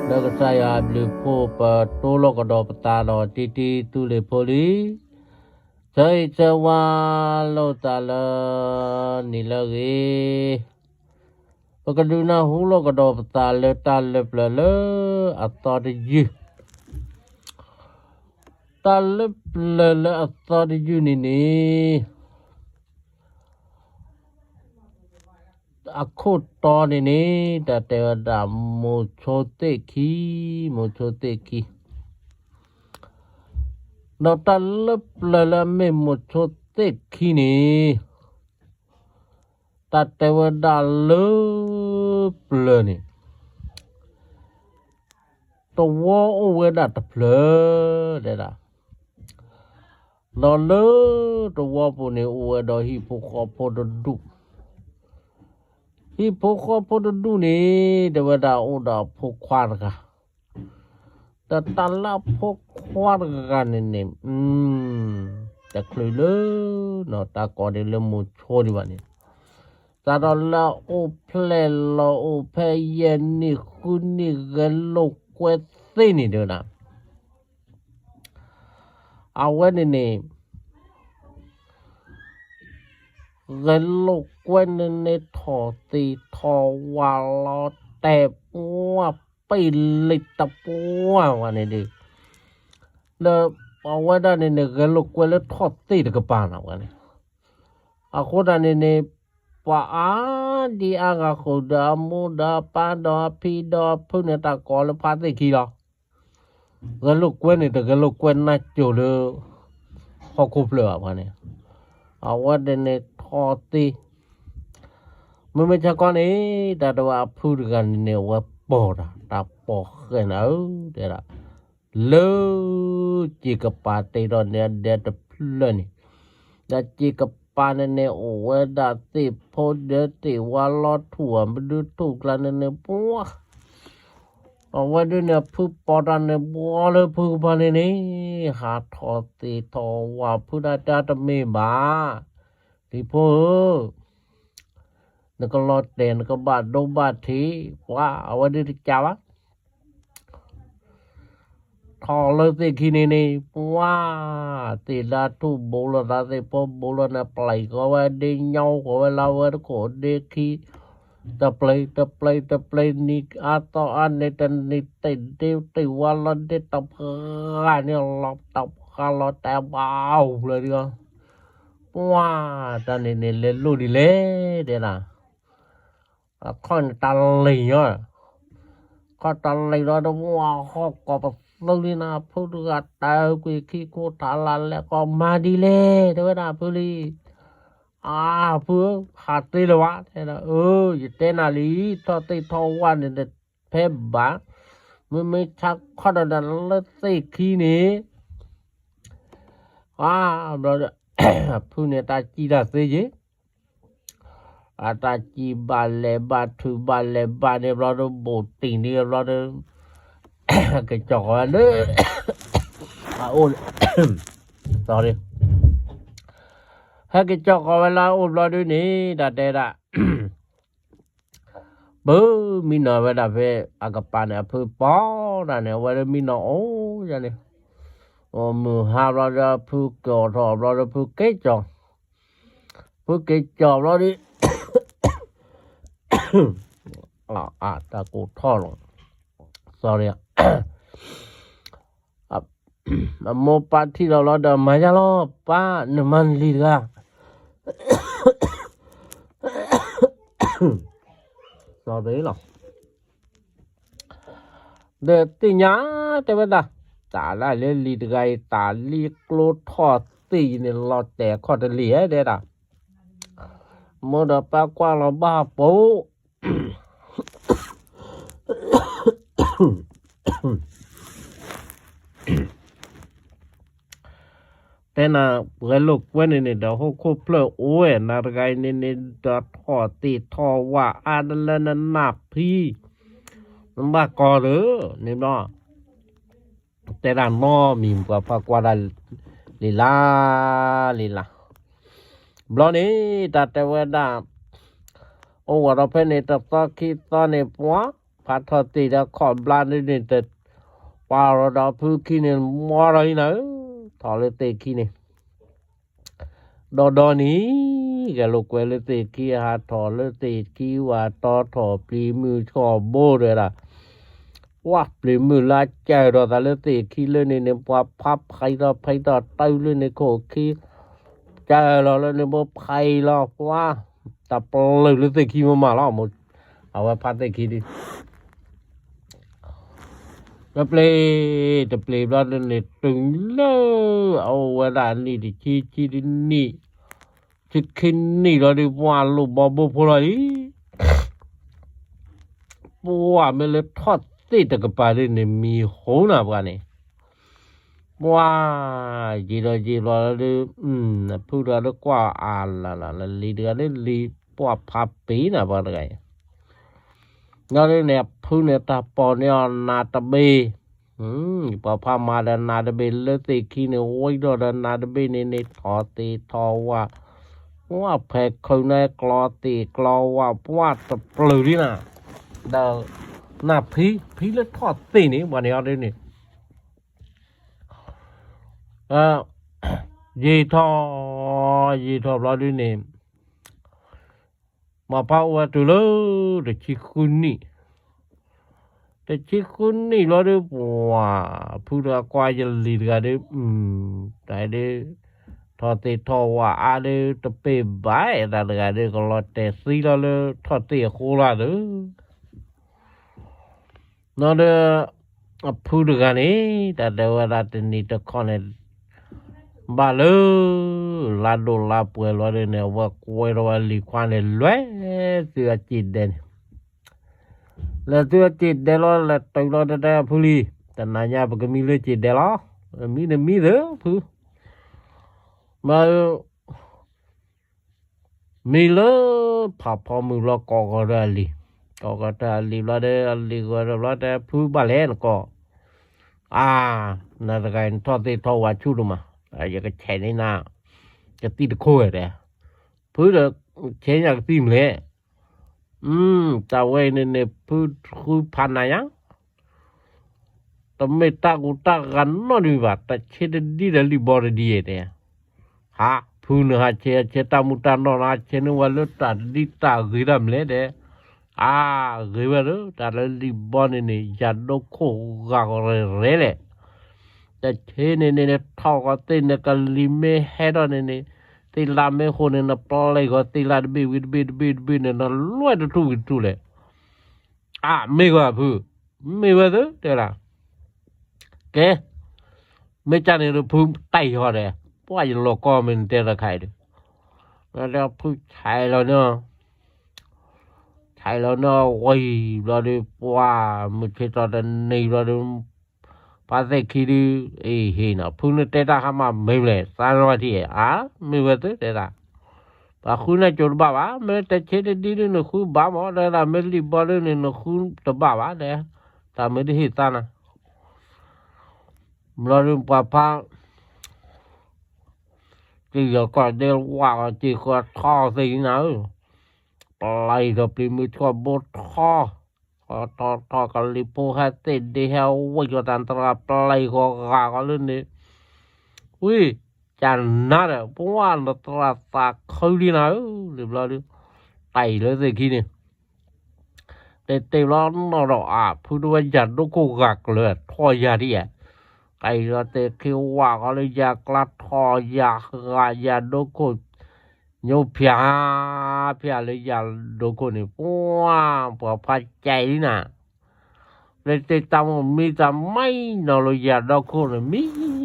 လၢကစၢ်ယွၤအဘျုးအဖှိၣ် ပတိလီၤကဒီးပသးဒီးတံတံသူလ့ၤဖိလံ, ဆၢဂ့ၤဆၢဝါလိာ်သးလၢနံၤလၢအဂ့ၤ, ပကဒုးနၢ်ဟူလီၤကဒီးပသးလၢတၢ်လၢပျၢၤလၢအသီတယုၢ် တၢ်လၢပျၢၤလၢအသီတယုၢ်န့ၣ်န့ၣ် အခိၣ်တီန့ၣ်န့ၣ် တၢ်တဲဝဲဒၣ်မိၤဆိသ့ၣ်ခံ, မိၤဆိသ့ၣ်ခံ, ဒီးတၢ်လၢပျၢၤလၢအမ့ၢ်မိၤဆိသ့ၣ်ခံန့ၣ် တၢ်တဲဝဲဒၣ်လၢပျၢၤန့ၣ် သဝီအိၣ်ဝဲဒၣ်တဖျၢၣ် တဲဒၣ်, ဒီးလၢသဝီပူၤန့ၣ် အိၣ်ဝဲဒီးဟံၣ်ဖိဃီဖိတဒူၣ်, ဟံၣ်ဖိဃီဖိတဒူၣ်န့ၣ် တဲဝဲဒၣ်အိၣ်ဒီးအဖိခွါတဂၤ, ဒီးတၢ်လၢအဖိခွါတဂၤန့ၣ်န့ၣ် တချုးလၢ တၢ်ကိးဒ်လၢမိၤဆိဒံးဘၣ်န့ၣ် စးထီၣ်လၢအအိၣ်ဖျဲၣ်လီၤအိၣ်ဖဲယဲၢ်နံၣ်ဃုနံၣ် ဂဲၤလိာ်ကွဲသ့န့ၣ်တဲဝဲဒၣ်, အဝဲန့ၣ်န့ၣ် ဂဲၤလိာ်ကွဲန့ၣ်န့ၣ် ထီၣ်သ့ၣ်ထီၣ်ဝၣ်လီၤတဲာ်ပှၢ် ပ့ၢ်လံတပှၢ်ဝဲန့ၣ်ဒီး လၢအဝဲဒၣ်န့ၣ်န့ၣ် ဂဲၤလိာ်ကွဲလၢထီၣ်သ့ၣ်တကပၤနီၤဝဲန့ၣ်, အဃိသတးန့ၣ်န့ၣ် ပှၤအါဒံအါဂၤဃုာ်ဒီးအမိၢ်ဒီးအပၢ်ဒီးအဖံဒီးအဖုန့ၣ် တၢ်ကိးလၢဖါသ့ၣ်ခံလီၤ. ဂဲၤလိာ်ကွဲန့ၣ် တဂဲၤလိာ်ကွဲနၢ်စိၤလၢ ဟီၣ်ခိၣ်ဖျၢၣ်ဘၣ်ပှၤန့ၣ်, အဝဲဒၣ်န့ၣ်ထီၣ်သ့ၣ်, မ့မ့ၢ်ဆၢကီးန့ၣ် တၢ်တဲဝဲအဖုတဂၤန့ၣ်န့ၣ် အဝဲပိာ်တၢ် တၢ်ပိာ်ဃဲၤနၤဧၢ တဲဒၣ် လၢ စ့ကပၤတ့ထီၣ်န့ၣ် အဒဲတဖျၢၣ်န့ၣ်, ဒီးစ့ကပၤန့ၣ်န့ၣ် အိၣ်ဝဲဒၣ်သ့ၣ်ဖိဒီးသ့ၣ်ဝါလီၤထူၣ် အမဒုထူၣ်ကျါန့ၣ်န့ၣ် ပှၤ အဝဲဒၣ်န့ၣ် အဖုပိာ်တၢ်န့ၣ် ဘှီလၢဖုကပၤန့ၣ်န့ၣ် ဟးထီၣ်သ့ၣ်ထီၣ်ဝၣ် ဖုဒၣ်တၢ်တမ့ၢ်ဘၣ်, လံၤဖိဧၢ နကလီၤတဲာ် နကဘၣ်ဒိဘၣ်ထံး, ပှၤ အဝဲဒၣ်တကးဘၣ် ထီၣ်လၢသ့ၣ်ခံန့ၣ်န့ၣ် ပှၤ သ့ၣ်ဒါထူၣ်ဘူးလိာ်သး သ့ၣ်ဖိဘူးလိာ်န့ၣ် ပျဲၢ်ဃီဝဲဒ့ညီဃီဝဲလၢဝဲတခိၣ်ဒ့ခံ, တပျဲၢ် တပျဲၢ် တပျဲၢ် နံၤအါသီအါန့ၣ် တနံၤသ့ၣ်ဒ့သ့ၣ်ဝါလီၤဒ့ တပှၢ်န့ၣ်လီၤ တပှၢ်လီၤတဲာ်ဘၣ်အိၣ်ဖျၢၣ်ဒီး ပှၤ တၢ်န့ၣ်န့ၣ် လဲၤလိၣ်ဒ်လဲၣ် တဲဒၣ် အခီၣ်န့ၣ်တၢ်လံၤညီ, ခီၣ်တၢ်လံၤလီၤဒီး ပှၤဟီၣ်ကိးပသူလံနၤ ဖုတဂၤတၢ်ကွံာ်ခံခိၣ်ထးလၢ်လဲၤကီးမၤဒ်လဲၣ် တဲဝဲဒၣ်ဖုလံ, အၢ ဖုဧၢ ဟးသ့လၢၤဘၣ် တဲဒၣ် အၢ ယတဲနၤလံ ထီၣ်သ့ၣ်ထီၣ်ဝၣ်န့ၣ်တဖဲဘၣ်, မ့မ့ၢ်ဆါခီၣ်ဒီးလၢသ့ၣ်ခံန့ၣ် အါ ဘျီဒီး ဖုန့ၣ်တၢ်စံၣ်တၢ်သ့ယ့ၣ် အတၢ်စံၣ်ဘၣ်လဲၤဘၣ် ထုးဘၣ်လဲၤဘၣ်န့ၣ်ဘျီဒီး ဘူးတံၢ်န့ၣ်ဘျီဒီး ဟဲက့ၤကၠီၣ်ဃီၤဝဲလၢ အအိၣ် sorry ဟဲက့ၤကၠီၣ်ဃီၤဝဲလၢအအိၣ်ဘျီဒုန့ၣ် တၢ်တဲဒၣ် ပမံနီၤဝဲဒၣ်ဖဲ အကပၤန့ၣ် အဖုပိာ်တၢ်န့ၣ် အဝဲဒၣ်မံနီၤအိၣ်ယၤန့ၣ် မုၢ်ဟါဘျီဒီး ဖုက့ၤထီၣ်ဘျီဒီး ဖုက့ၤကၠီၣ် ဖုက့ၤကၠီၣ်ဘျီဒီး တၢ်ကိၢ်ထီၣ်လီၤ sorry အမိၢ်ပၢ်ထံၣ်လီၤဘျီဒီး မၤယါလီၤ ပၢ် နမၤနလံၤတဂၤ sorry လီၤ ဒီးသ့ၣ်ညါတဲဝဲဒၣ် တၢ်လၢလံၤတဂၤအံၤ တၢ်လံကျိထီၣ်သ့ၣ်အံၤန့ၣ် လီၤတဲာ်ခီၣ်တလံၤဧါ တဲဒၣ် မိၢ်ဒီးပၢ်ကွၢ်လီၤဘၣ်ပိာ် တဲနၤ ပှဲၤလိာ်ကွဲန့ၣ်န့ၣ် ဒီးဟီၣ်ခိၣ်ဖျၢၣ်အိၣ်ဝဲ နၤတဂၤအံၤန့ၣ်န့ၣ် ဒီးထီၣ်သ့ၣ်ထီၣ်ဝၣ်အါတလၢနနၢ်ဖံ နဘၣ်ကီၤလၢ န့ၣ်ဘျီ တဲဒၣ်နီတမံၤ ပှၤဖးကွၢ်ဒၣ်လံၤလၢ် လံၤလၢ် ဘျီန့ၣ် တၢ်တဲဝဲဒၣ် အိၣ်ဝဲဒီးဖဲန့ၣ်တသီခံသီန့ၣ် ပှၤဖးထီၣ်သ့ၣ်ဒီးခီၣ်ဘျါဒ်န့ၣ် တပာ်လီၤဒီးဖုခံန့ၣ် မီထီၣ်လံနၤဧၢ, ထီၣ်လၢသ့ၣ်ခံန့ၣ် ဒီဒီနံၤ ဂဲၤလိာ်ကွဲလၢသ့ၣ်ခံ ဟးထီၣ်လၢသ့ၣ်ခံ ဝဲတီထီၣ်ပျံၤမုၢ်ထီၣ်ဘိတဝဲဒၣ်, ပှၤပျံၤမုၢ်လၢကၢၤဒီးသးလၢသ့ၣ်ခံလၢန့ၣ်န့ၣ် ပှၤဖးဖံးထီၣ်ဖံးထီၣ်တၢ်လၢန့ၣ်ခိၣ်ခံ ကၢၤလီၤလၢန့ၣ် ဘိဖံးလီၤ ပှၤတပျုာ်လၢသ့ၣ်ခံမးမးလီၤ, အဝဲဖးသ့ၣ်ခံဒု တပျ့ၤ တပျ့ၤဘျီဒ်န့ၣ် တုၤလၢ အအိၣ်ဝဲဒၣ်နံၣ်တဆံ ဆံတနံၣ် ဆံခံနံၣ်လီၤဒုး ပှၤလိၣ်ဘီဘိဖိလီၤလံ, ပှၤမ့ၢ်လၢထီၣ်သ့ၣ်တကပၤဒ်န့ၣ် မံၤဟိနၤပှၤန့ၣ်, ပှၤ ယံာ်ဒီးယံာ်ဘျီဒုး ဖုတဂၤဒုးကွၢ်အါလၢ်လၢ်လၢ လံၤတဂၤဒုးလံၤ ပှၤဖးပ့ၤနၤပှၤတဂၤအံၤ ဒီးဒ်န့ၣ် ဖုန့ၣ်တၢ်ပိာ်န့ၢ်အီၤနးတဘ့ၣ်, ပှၤဖးမၤဒီးနးတဘ့ၣ်လၢသ့ၣ်ခံန့ၣ် ဝံၤဒီးဒီးနးတဘ့ၣ်န့ၣ်န့ၣ် ထီၣ်သ့ၣ်ထီၣ်ဝၣ်, ပှၤဖဲးခုးန့ၣ်ကျီသ့ၣ်ကျီဝၣ် ပှၤတပျုာ်လံနၤ, ဒီး နၢ်ဖံ ဖံလၢထီၣ်သ့ၣ်န့ၣ် ပှၤန့ၣ်အီၤဒ်န့ၣ် ယံာ်ထီၣ် ယံာ်ထီၣ်ဘျီဒ်န့ၣ် မၤဖးအိၣ်ဝဲတုၤလၢ တဆံဃုနံၣ်, တဆံဃုနံၣ်ဘျီဒုး ပှၤ ဖုတဂၤကွၢ်ယလံၤတဂၤဒုး တၢ်ဒုး ထီၣ်သ့ၣ်ထီၣ်ဝၣ်အါဒုး တပ့ၢ်ဘၣ်တၢ်တဂၤဒုး ကလီၤတဲာ်သံလီၤလၢထီၣ်သ့ၣ်အဃိလၢဒုး နီၢ်ဒီး အဖုတဂၤန့ၣ် တၢ်တဲဝဲဒၣ်တနံၤတခီန့ၣ် ဘၣ်လၢ လါဒိၣ်လါပှဲၤလီၤဒ်န့ၣ် အဝဲကွဲထီၣ်ဝဲလံၤခွါန့ၣ် လဲၤသုအစ့ၣ်ဒဲးန့ၣ်, လဲၤသုအစ့ၣ်ဒဲးလီၤ လဲၤတုၤလီၤတဲတဲဖုလံ, တနၤညါပကမံလၢစ့ၣ်ဒဲးလီၤ, မံတမံသ့ၣ်ဖု, မ့ၢ် မံလၢ ဖးဖီမုၢ်လီၤကိးဂီၤဒီးအလံၤ, ကိးဂီၤတၢ်အလံၤဘျီဒီး အလံၤဂီၤဒီးဘျီတဲဖုဘၣ်လဲၣ်နကိး, အါ, နတဂၤနထီၣ်သ့ၣ်ထီၣ်ဝၣ်ဆူၣ်ဒိၣ်မး, ယကဆဲးန့ၢ်နၤ ကသံၣ်တခိၣ်ဝဲတဲ, ဖုဒီး ဆဲးညါကသံၣ်မလဲၣ်, တၢ်ဝဲအံၤန့ၣ်န့ၣ် ဖုဃုဖးနၤညါ တမ့ၢ်တၢ်ကူတၢ်ဂၤနီတမံၤဘၣ်, တၢ်ဆ့တဒံဒီးလံာ်ဘီတဒံဧါတဲ, ဟး, ဖုန့ၣ်ဟးဆဲးဆဲးတၢ်မူတၢ်နီၢ်န့ၣ် ဟးဆဲးန့ၢ်ဝဲလၢတၢ်တဒံတၢ်ဂ့ၤတၢ်မလဲၣ်တဲ, အါ, ဂ့ၤဝဲဒီး တၢ်လၢလံာ်ဘီန့ၣ်န့ၣ် ယၤဒိခိၣ်ဂၤကီးရဲၣ်ရဲၣ်လဲၣ်, တၢ်ဆ့န့ၣ်န့ၣ် ထီၣ်ကီးသ့ၣ်န့ၣ် ကလံၤမ့ၢ်ဟဲထီၣ်န့ၣ်န့ၣ် သ့ၣ်လၢမ့ၢ်ဃိန့ၣ် နပျဲၢ်ကီးသ့ၣ်လၢတဘ့ၣ်ဝံၤတဘ့ၣ်တဘ့ၣ်တဘ့ၣ်န့ၣ် နလွဲၢ်တထူၣ်ဝံၤတထူၣ်လဲၣ် အါ မ့ၢ်ဂ့ၤဖု, မ့ၢ်ဝဲသ့ၣ်တဲဒၣ်, ကဲ, မ့ၢ်ကၢ်န့ၣ်ဒီးဖုတၢ်အံၤဟီဒီး, ပှၢ်ယလီၤကီမ့ၢ်နတဲတခါအံၤဒီး, ဒီးဖုဆဲးလီၤန့ၣ်, ဆဲးလီၤန့ၣ်ဝံၤဘျီဒီး ပှၢ်မုၢ်ဆ့ၣ်ထီၣ်တနံၤဘျီဒီး ပှၤသ့ၣ်ခံဒုး, အ့ဟ့ၣ်နီၤ ဖုန့ၣ်တဲတၢ်ဟါမၢ်မ့ၢ်မလဲၣ် သးနဝဲထံၣ်, အါ မ့ၢ်ဝဲသ့ၣ်တဲဒၣ်, ပှၤဃုနၤကၠိတဘၣ်ဘၣ်, မ့ၢ်တၢ်ဆ့တဒံဒုး နဃုဘၣ်မး တဲဒၣ်, မ့ၢ်လံာ်ဘီဒုးန့ၣ် နဃုတဘၣ်ဘၣ်တဲ, တၢ်မ့ၢ်တဟ့ၣ်သးနၤ, ဘျီဒီးပှၤဖး က့ၤယီၤကီၢ်ဒဲဝၣ်ကီၢ်က့ၤဃီထီသ့ၣ်နၤဧၢ, ပျံၤထီၣ်ပျံၤမုၢ်ထီၣ်ဘိထီ, ထီထီထီကလံၤဖိဟဲသ့ၣ်ဒ့ဟဲဝံၤကီၢ်တၢ်နသရၣ်ပျံၤဃီဂာ်ကီၢ်လၢန့ၣ်, ဝံၤ, ကနၤဒီး ပှၢ်နသရၣ်သးခုလံနၤဧၢ, လံာ်ဘျီဒီး, တၢ်အံၤလၢသ့ၣ်ခံန့ၣ် တဲတဲဘျီနီၢ်ဒီးအဖုတဝဲယၤဒိခိၣ်ဂာ်ကျၢၤထီၣ်ယၤဒ်ဧါ, ကဲအံၤဒီးတဲခ့ဝၣ်ဃီလၢယၤကျါထီၣ်ယၤဃာ်ယၤဒိခိၣ်, ညိဖၠၣ်, ဖၠၣ်လၢယၤဒိခိၣ်န့ၣ် ပှၢ်ပှၤဖးကဲလံနၤ, တဲတဲတၢ်မိၢ်မံတၢ်မံနီၤလၢယၤဒိခိၣ်န့ၣ် မံ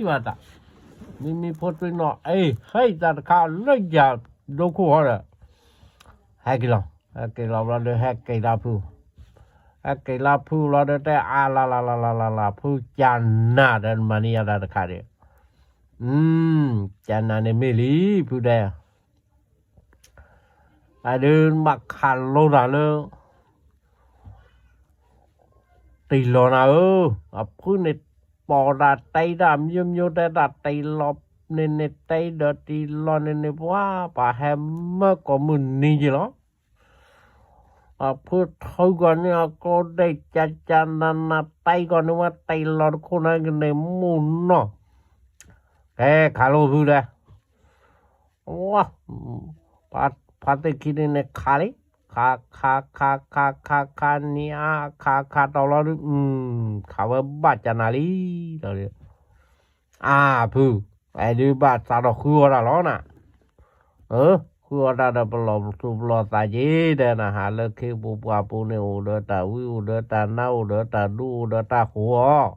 ဘၣ်တၢ်, မံမံဖိသွံနီၤ အ့ ဟဲတၢ်တခါလၢယၤဒိခိၣ်ဟီဒီး ဟဲက့ၤလီၤ, ဟဲက့ၤလီၤဘျီဒီး ဟဲက့ၤလၢဖု, ဟဲက့ၤလၢဖုဘျီဒီး တဲအါလၢ်လၢ်လၢ်လၢ်လၢ်လၢ် ဖုကနၤဒီးမၤန့ၢ်ယၤတၢ်တခါဒီး, ကနၤန့ၣ်မ့ၢ်လံ ဖုတဲ, အဒုးဘၣ်ခးလိတၢ်လၢ တ့ၢ်လီၤနၤဧၢ, အဖုန့ၣ်ပိာ်တၢ်တဲတၢ် မျိုးမျိုးတဲတၢ်တ့ၢ်လီၤန့ၣ်န့ၣ် တဲဒီးတ့ၢ်လီၤန့ၣ်န့ၣ် ပှၤပှၤဟဲမၢကိးမုၢ်နံၤက့ၤလီၤ, အဖုထီကီၢ်န့ၣ် အကျိဒဲးကကနနတၢ်ကီၢ်န့ၣ် ဝဲတ့လီၤတခိၣ်နၢ်ကန့ၣ်မူနီၢ်, ကဲခးလိာ်ဖုလဲၣ်, ဝါ, ဖါသ့ၣ်ခံန့ၣ်န့ၣ်ခးလံ, ခးခးခးခးခးခးနံၤအါ ခးခးတီၤလီၤဒုး, ခးဝဲဘၣ်ကနၤလံ, အါဖု, အဲဒုးဘၣ်စးထီၣ်ဃုအီၣ်တၢ်လီၤနၤ, ဃုအီၣ်တၢ်ဒီးပလီၢ်သူၣ်ပလီၢ်သးက့ၤ ဒီးနဟးလၢခ့ပူၤပှၢ်ပူၤန့ၣ် အိၣ်ဒီးတၢ်ဝံအိၣ်ဒီးတၢ်နါအိၣ်ဒီးတၢ်ဒူအိၣ်ဒီးတၢ်ဃိၣ်အီၤ,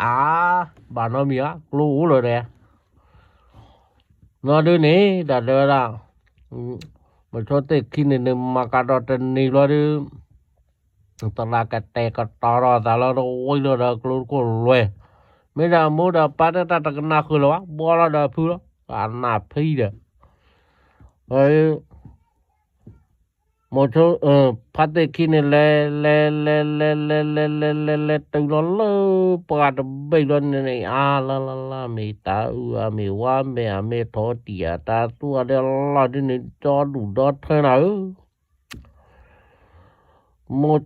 အါ, ဘၣ်နီတမံၤဧါ ကျိအိၣ်လၢၤဒီး နီၢ်ဒုန့ၣ် တၢ်တဲဝဲဒၣ်, မုဆိသ့ၣ်ခံန့ၣ်န့ၣ် မၤကဒီးတနံၤဘျီဒုး, သရၣ်ကတဲာ်ကတီၤထီၣ်သးလီၤတဝံၤလီၤဒီးကျိတခိၣ်လွဲၢ်, မ့ၢ်ဒၣ်မိၢ်ဒီးပၢ်တၢ်တကနၣ်ဃုာ်လၢၤဘၣ် ဘှီလီၤဒီးဖုလီၤ, အနၢ်ဖံဒီး မိဆိ, ဖါသ့ၣ်ခံန့ၣ် လဲၤလဲၤလဲၤလဲၤလဲၤလဲၤလဲၤလဲၤလဲၤတုၤလီၤလၢပှၢ်တဘ့ၣ်လီၤန့ၣ်န့ၣ် အါလါလါလါ မ့ၢ်တၢ်အုၣ်အမ့ၢ်ဝါမ့ၢ် အမ့ၢ်ထီၣ်တံၢ်အတၢ်သူအဒဲလီၤဒုန့ၣ် ဒီဒူၣ်ဒီထၢနၤဧၢ, မိၢ်,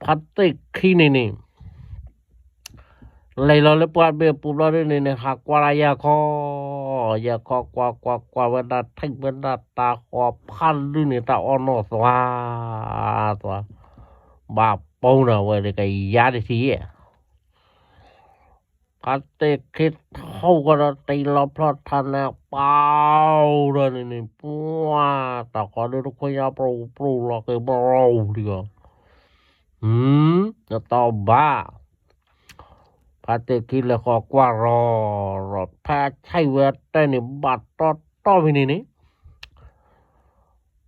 ဖါသ့ၣ်ခံန့ၣ်န့ၣ် လဲၤလီၤလၢပှၢ်တဘ့ၣ်ပူၤဘျီဒုန့ၣ်န့ၣ် ဟးကွၢ်လၢယၤခီ, ယၤခီကွၢ်ကွၢ်ကွၢ်ဝဲဒၣ် ထံၣ်ဝဲဒၣ်တၢ်ဃီၤဖးဒုန့ၣ် တၢ်အီၣ်နီၢ်သွါ, သွါ, ဘၣ်ပူၤနၤဝဲဒၣ်ကယၤတထံၣ်, ဖါသ့ၣ်ခံထီၣ်ကဒီးတ့လီၤဖျီထးန့ၣ် ပၢ်အိၣ်ဒီးန့ၣ်န့ၣ် ပှၤ, တၢ်ဃီၤဒုတခွ့ညါပရူၤပရူၤလီၤက့ၤပရူၤလံဂီၤ, နတီၢ်ဘၣ် ဖါသ့ၣ်ခံလဲၤဃီၤကွၢ်ရီၤ, ရီၤဖဲဆံၣ်ဝဲတဲန့ၣ် ဘၣ်တီတီဖဲန့ၣ်န့ၣ်,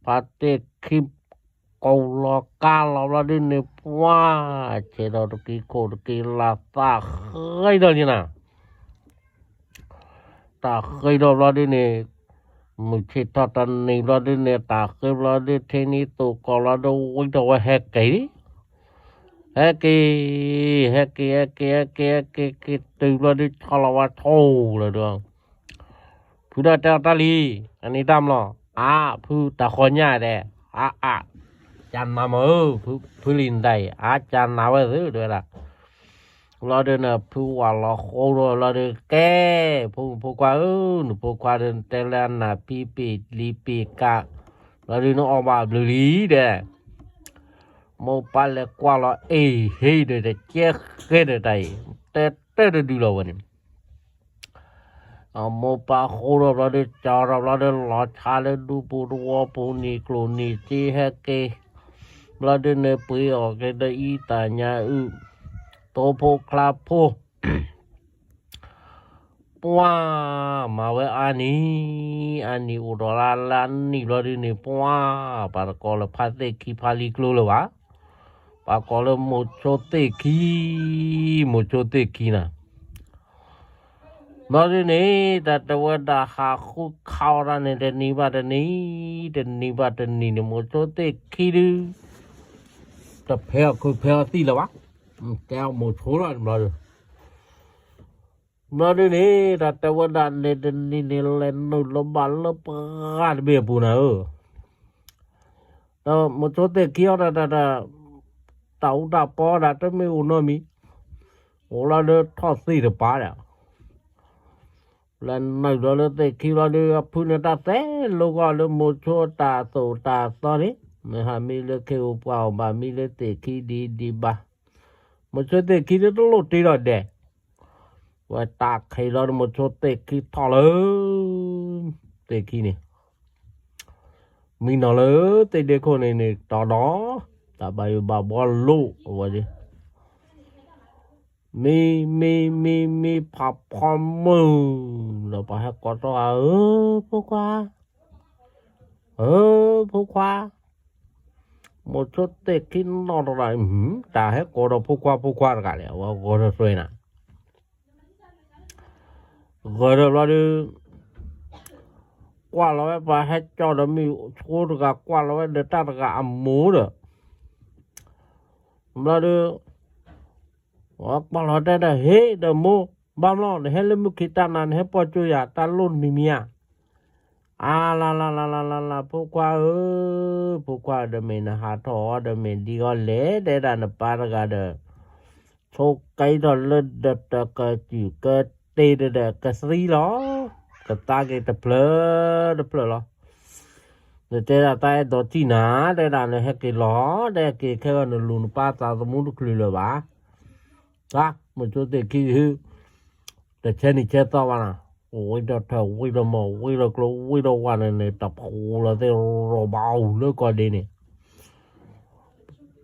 ဖါသ့ၣ်ခံ ကိးလီၤကါလီၤဘျီဒုန့ၣ် ပှၤ, ဆဲးဒီးတက့ၤခိၣ်တက့ၤလၢ်သးဃ့ဒီးလံနၤ, တၢ်ဃ့ဒီးဘျီဒုန့ၣ်, မုၢ်ဆ့ၣ်ထီၣ်တနံၤဘျီဒုန့ၣ် တၢ်ဃ့ဘျီဒု ထံနံၤသိးကီးလီၤဒု ဝံၤထီၣ်ဝဲဟဲက့ၤလံ, ဟဲက့ၤ, ဟဲက့ၤ ဟဲက့ၤ ဟဲက့ၤ ဟဲက့ၤ က့ၤတုၤဘျီဒု ဆီလီၤဝဲထိၣ်လီၤဒု ဖုဒီးတဲအီၤတၢ်လံ, အန့ၣ်တၢ်မလီၤ, အါ, ဖုတၢ်ဃီၤညါဒဲး, အါအါ, ကနၤမၢ်ဧၢ, ဖုလံနတၢ်အံၤ, အါကနၤဝဲသု တဲဝဲဒၣ်, ဘျီဒုန့ၣ် ဖုဝၤလီၤဃိဒီးဘျီဒု ကဲ, ဖိမုၣ်ဖိခွါဧၢ, နဖိခွါဒု နတဲလၢအနၢ်ဖံပ့ၤလံပ့ၤကး, ဘျီဒုန့ၣ်အီၣ်ဘၣ်ဘျုးလံဒဲး မိၢ်ပၢ်လဲၤကွၢ်လီၤအ့ၣ်ဟ့ၣ်ဒီး တကဲဃဲဒီးတၢ်အံၤ, တဲတၢ်တဒုလီၤဝဲန့ၣ်, အမိၢ်ပၢ်ဃိဒီးဘျီဒု ကၠီဒီးဘျီဒု လီၤဆါလၢဒူပူၤတဝီပူၤနံၤကျိၤနံၤစ့ဟဲက့ၤ, ဘျီဒုန့ၣ်ပှ့ၤအီၣ်က့ၤဒီးအံသၣ်ညါအုၣ်, သိဖိချါဖိ ပှၤ, မၤဝဲအါနံၤ, အါနံၤအိၣ်ဒီးလါလါနံၤဘျီဒုန့ၣ် ပှၤ, ပှၤတကိးလၢဖါသ့ၣ်ခံဖါလံၤကျိလၢၤဘၣ်, ပှၤကိးလၢမိၤဆိသ့ၣ်ခံ, မိၤဆိသ့ၣ်ခံနၤ, ဘျီဒုန့ၣ် တၢ်တဲဝဲဒၣ်ဟးဃုခးအီၣ်တၢ်န့ၣ် တနံၤဘၣ်တနံၤ, တနံၤဘၣ်တနံၤန့ၣ် မိၤဆိသ့ၣ်ခံဒု တဖဲအီၣ်ခုးဖဲအီၣ်သံၣ်လၢၤဘၣ်, တဲအီၤမိၤဆိလီၤဘျီဒု ဘျီဒုန့ၣ် တၢ်တဲဝဲဒၣ်န့ၣ်တနံၤန့ၣ် လဲၤနုာ်လီၤဘၣ်လၢပှၢ်တဘ့ၣ်အပူၤနၤဧၢ, ဒီးမိၤဆိသ့ၣ်ခံအီၣ်တၢ်တၢ်တၢ်, တၢ်အူတၢ်ပီဒၣ်တမ့ၢ်အိၣ်နီတမံၤ, အိၣ်လီၤလၢထီၣ်သ့ၣ်တပၤဒီး လဲၤနုာ်လီၤလၢသ့ၣ်ခံဘျီဒု အဖုန့ၣ်တၢ်သးလိကီၢ်လၢမိၤဆိတၢ်အသိးတၢ်သီန့ၣ်, မ့ၢ်ဟးမံလၢခ့ဧိၤပှၢ်ဧိၤဘၣ် မံလၢသ့ၣ်ခံဒံးဒံးဘၣ်, မိၤဆိသ့ၣ်ခံဒုတလိၣ်တ့ထီၣ်ဒဲး, ဝဲတၢ်ခံးလီၤဒုမိၤဆိသ့ၣ်ခံထီၣ်လၢ သ့ၣ်ခံန့ၣ် မံနီၤလၢသ့ၣ်ဒ့ခိၣ်န့ၣ်န့ၣ် တီၤဒီး တၢ်ဘၣ်ယိၣ်ဘၣ်ဘှီလိၣ်အဝဲဒၣ်, မံမံမံမံဖးဖီမုၢ်, ဒီးပှၤဟဲကိးထီၣ်ဧၢ, ဖိခွါ, ဧၢ, ဖိခွါ, မိၤဆိသ့ၣ်ခံနီၣ်တဂၤ, တၢ်ဟဲကိးဒီးဖိခွါဖိခွါတဂၤလဲၣ်, အဝဲဂီၤထီၣ်သွဲနၤ ဂီၤထီၣ်ဘျီဒု ကွၢ်လီၤဝဲပှၤဟဲကၠီဒီးမုၢ်ဆိတဂၤ ကွၢ်လီၤဝဲဒီးတၢ်တဂၤအမိၢ်ဒီး ဘျီဒု ကွၢ်လီၤတဲဒီး ဟ့ၣ်ဒီးမိၢ် ဘၣ်မလီၤ နဟဲလၢမုၢ်ခံတၢ်နၤ နဟဲပိာ်ကၠိယၤ တၢ်လိၣ်တမံၤမံၤဧါ, အါလါလါလါလါလါလါ ဖိခွါဧၢ, ဖိခွါဒီးမ့ၢ်နဟးထီၣ်အီၤဒီးမ့ၢ်ဒ်အီၤလဲၣ် တဲဒၣ်နပၢ်တဂၤဒီး ဆိကဲထီၣ်လၢဒီးတကစူၢ်ကတ့ဒီးကသံလီၤ, ကသါက့ၤတဖျၢၣ်တဖျၢၣ်လီၤ. နတဲဒၣ်တၢ်အဲၣ်ဒိးထံၣ်နၤ တဲဒၣ်နဟဲက့ၤလီၤ, တဲက့ၤခဲဂီၤနလူၤနပၢ်သးသမူတချုးလၢၤဘၣ်. မိၤဆိသ့ၣ်ခံဒု တဆဲနံၣ်ဆဲသီဘၣ်နၤ, ဝံဒီးထၢၣ် ဝံဒီးမီၢ် ဝံဒီးကျိ ဝံဒီးဝၣ်န့ၣ်န့ၣ် တဖိလီၤသ့ၣ်ရီၣ်ဘၣ်အူလၢကီၢ်ဒ့န့ၣ်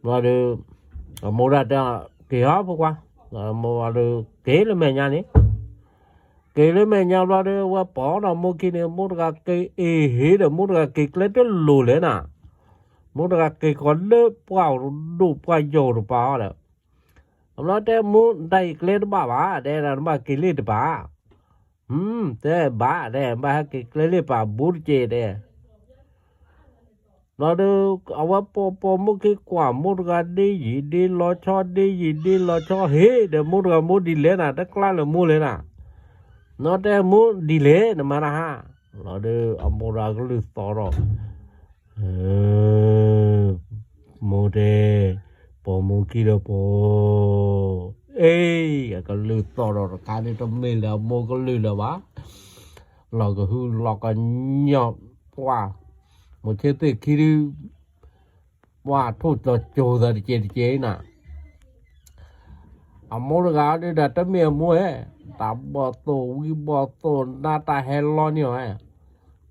ဘျီဒီး အမိၢ်ဒၣ်တဲ က့ၤဟီဖိခွါ, အမိၢ်ဘၣ်ဒီး က့ၤလၢမဲာ်ညါန့ၣ်, က့ၤလၢမဲာ်ညါဘျီဒီး ဝဲပိာ်ဒီးမိၢ်ခံန့ၣ် မိၢ်တဂၤက့ၤအ့ၣ်ဟ့ဒီး မိၢ်တဂၤက့ၤကျဲတလိၤလဲၣ်နၤ, မိၢ်တဂၤက့ၤကီးလၢပှၢ်ဒိၣ်ပှၢ်ယိာ်တပၤအီၤဒီး အဘျီတဲမိၢ် တၢ်အံၤကျဲတဘၣ်ဘၣ် တဲဒၣ်နဘၣ်က့ၤလ့ၣ်တပၤ, တဲဘၣ် တဲဘၣ်ဟဲက့ၤကျဲလ့ၣ်ပာ်ဘူးတက့ၢ်တဲ ဘျီဒီး အဝဲပိာ်ပိာ်မိၢ်ခံကွၢ် မိၢ်တဂၤဒ့ယံာ်ဒ့လီၤဆီ ဒ့ယံာ်ဒ့လီၤဆီ ဟ့ၣ်ဒီးမိၢ်တဂၤမိၢ်ဒ်လဲၣ်နၤ တကျါလၢမိၢ်လဲၣ်နၤ, နီၢ်တဲမိၢ်ဒ်လဲၣ်နမၤတၢ်ဟါ, ဘျီဒီး အမိၢ်ဒီးကလုၢ်သီၣ်ဒီး မိၢ်တဲ, ပိာ်မိၢ်ခံဒီးပိာ်, အ့ အကလုၢ်သီၣ်ဒီးတခါန့ၣ် တမ့ၢ်လၢအမိၢ်ကလုၢ်လၢၤဘၣ်, လီၤကဟုလီၤကညီၢ်ပှၢ်, မိၤဆိသ့ၣ်ခံဒု ပှၢ်ထိၣ်ကၠီၤကၠိၤသးတကဲးတကဲးနၤ အမိၢ်တဂၤဒုဒီးတမ့ၢ်အမိၢ်ဧဲ, တၢ်ဘီၣ်သိၣ်ဝံဘီၣ်သိၣ်နါတၢ်ဟဲလီန့ၢ်အီၤဧဲ,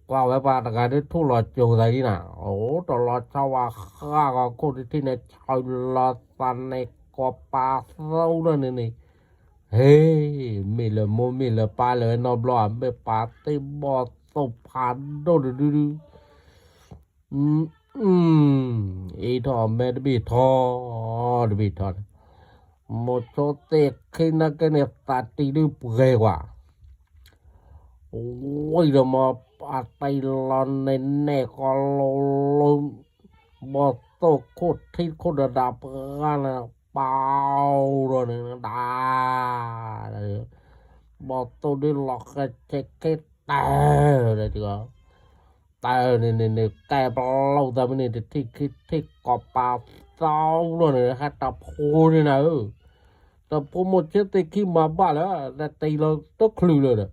ကွၢ်ဝဲပှၤတဂၤဒုထိၣ်လီၤကၠိၤသးဒ်နၤ, အိၣ်တလီၤဆီဝဲဃၣ်ဂီၤခိၣ်တထံၣ်န့ၣ် ဆီလီၤသးန့ၣ် ကိးပာ်သီလီၤန့ၣ်န့ၣ်, ဟ့ၣ်, မ့ၢ်လၢမိၢ်မ့ၢ်လၢပၢ်လၢၤဝဲနီတဘျီဧါ, မ့ၢ်ပာ်သ့ၣ်ဘီၣ်သိၣ်ဖးဒိၣ်တဒုဒု အ့ၣ်ထီၣ်အမဲတဘ့ၣ်ထီ, တဘ့ၣ်ထီန့ၣ်, မိၤဆိသ့ၣ်ခံနာ်က့န့ၣ် သးတံၤဒုပှဲၤကွၢ်, ဝံၤဒီးမ့ၢ်အတံၤလီၤန့ၣ်နဲၣ်ဃီလိၤလိၤ, ဘီၣ်သိၣ်ခိၣ်ထံခိၣ်ဒီးဒၣ်ပှၤန့ၣ် ပာ်ဒီးန့ၣ်ဒၣ် ဘီၣ်သိၣ်ဒုလီၤဃဲၤဆဲးခဲတၢၢ်လၢတံၤ တၢ်န့ၣ်န့ၣ်န့ၣ် ကဲပလိာ်သးမ့ၢ်န့ၣ် တထံၣ်ခံထံၣ်ကိးပာ်သီလီၤန့ၣ် ဟဲတဖိန့ၣ်နၤဧၢ, တဖိမိၤဆိသ့ၣ်ခံမၤဘၣ်လၢ တတံၤလီၤတချုးလၢၤဒီး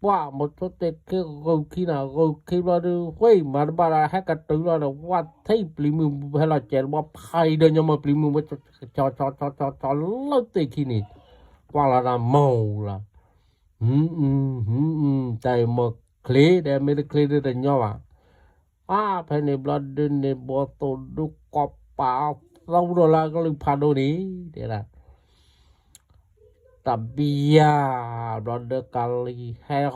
ပှၢ်မိၤဆိသ့ၣ်ခံဂုာ်ခံနၤ ဂုာ်ခံဘျီဒု ဝ့ၢ်မၤတဘၣ်ဒီး ဟဲကတုၤလီၤဒီး ဝၢ်ထံပျံၤမုၢ်ဟဲလီၤစဲးတဘီဖံဒီးညီမီၤပျံၤမုၢ်ဝဲ ကၠီကၠီကၠီကၠီလၢသ့ၣ်ခံန့ၣ် ကွၢ်လီၤတၢ်မီၢ်လီၤ တၢ်အံၤမ့ၢ်ချ့ဒီး မ့ၢ်တချ့ဒုတညီဘၣ်, အါဖဲန့ၣ်ဘျီဒုန့ၣ် ဘီၣ်သိၣ်ဒုကိးပာ်သီဒီးလၢကလုၢ်ဖးဒိၣ်န့ၣ် တဲဒၣ် တဘျီယၤ ဘျီဒုကလံၤဟဲဟီၣ်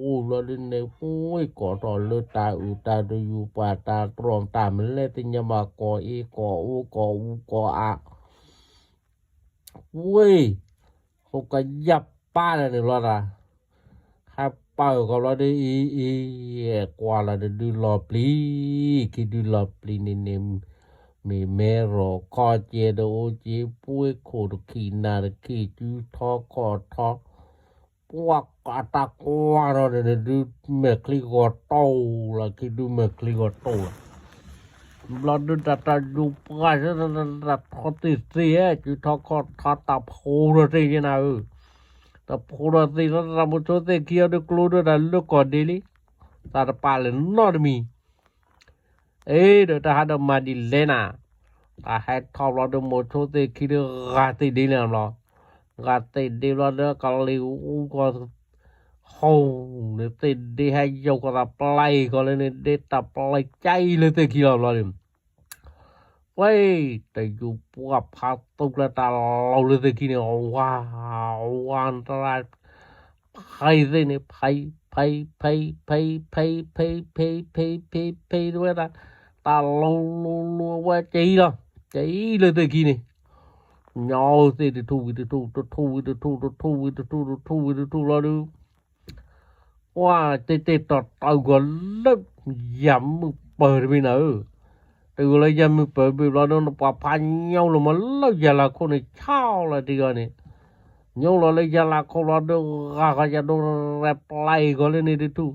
ဘျီဒုန့ၣ် ပှ့ၤကိးထီၣ်လၢတၢ်အုၣ်တၢ်တယူၤ ပှၤတၢ်တြီၢ်တၢ်မလဲသ့ၣ်ညါဘၣ် ကိးအ့ၣ်ကိးအူကိးအူကိးအး ဝ့ၢ် ဟိကယၢ်ပၢ်လၢန့ၣ်ဘျီဒၣ် ဟဲပၢၢ်ကီးဘျီဒုအံၤအံၤ ကွၢ်လီၤတဒုလီၤပျံၤ ခံဒုလီၤပျံၤန့ၣ်န့ၣ် မ့ၢ်မဲရီၣ်ခီကဲဒီးအိၣ်က့ၤ ပှ့ၤခိၣ်တခံနၤတခံ စုထီခီၣ်ထီ ပှၤကတၢ်ကွၢ်ထီၣ်န့ၣ် ဒုမဲာ်ချံဂီၤတိၢ်လီၤ ခံဒုမဲာ်ချံဂီၤတိၢ်လီၤ ဘျီဒုတၢ်တၢ်ယူၤပှၢ် တၢ်ထီသ့ၣ်သ့ၣ်ဧၢ စုထီခီၣ်ထီတၢ်ဖိဒီးသ့ၣ်ယဲနၤဧၢ တၢ်ဖိဒီးသ့ၣ် တၢ်မိၤဆိသ့ၣ်ခံအီၤဒုကျိဒိၣ်တၢ်လၢကီၢ်ဒ့လံ တၢ်တပာ်လၢၤနီတမံၤ အ့ ဒီးတၢ်ဟးဒီးမၤဒ်လဲၣ်နၤ တၢ်ဟဲထီၣ်ဘျီဒုမိၤဆိသ့ၣ်ခံဒုဂၤသ့ၣ်ဒ့လံဘျီ ဂၤသ့ၣ်ဒ့ဘျီဒုကလံၤအူကီၢ် ဟီၣ်န့ၣ်သ့ၣ်ဒ့ဟဲယိာ်ကီၢ်သးပျဲကီၢ်လၢန့ၣ် ဒ့တၢ်ပျဲကၠဲအံၤလၢသ့ၣ်ခံလီၤဘျီဒု ဝဲ တယူၤပှၢ်ဖးသူကျဲတၢ်လီၤလၢသ့ၣ်ခံန့ၣ် ဝါ ဝါတရၣ် ဖံသ့ၣ်န့ၣ် ဖံ ဖံ ဖံ ဖံ ဖံ ဖံ ဖံ ဖံ ဖံ ဖံ ဖံ ဝဲဒၣ် တၢ်လီၤလီၤလီၤဝဲကၠဲအံၤလီၤ ကၠဲအံၤလၢသ့ၣ်ခံန့ၣ် ညီသ့ၣ်တထူၣ်ဝံၤတထူၣ် တထူၣ်ဝံၤတထူၣ် တထူၣ်ဝံၤတထူၣ် တထူၣ်ဝံၤတထူၣ်လီၤဒု ပှၢ်တ့ၢ်တ့ၢ်တီၤတီၤဂီၤလၢ ယၤမုၢ်ပၢၤတဘ့ၣ်နၤဧၢ, တဂီၤလၢယၤမုၢ်ပၢၤတဘ့ၣ်ဘျီဒီး နပှၤဖးညါလီၤမးလၢယၤလၤခိၣ်န့ၣ် ဆါလီၤတဂီၤန့ၣ်, ညိလီၤလၢယၤလၤခိၣ်လီၤဒီး ဂၤဃီယၤဒိ ရဲၣ်ပျဲဂီၤလၢန့ၣ်တထူၣ်,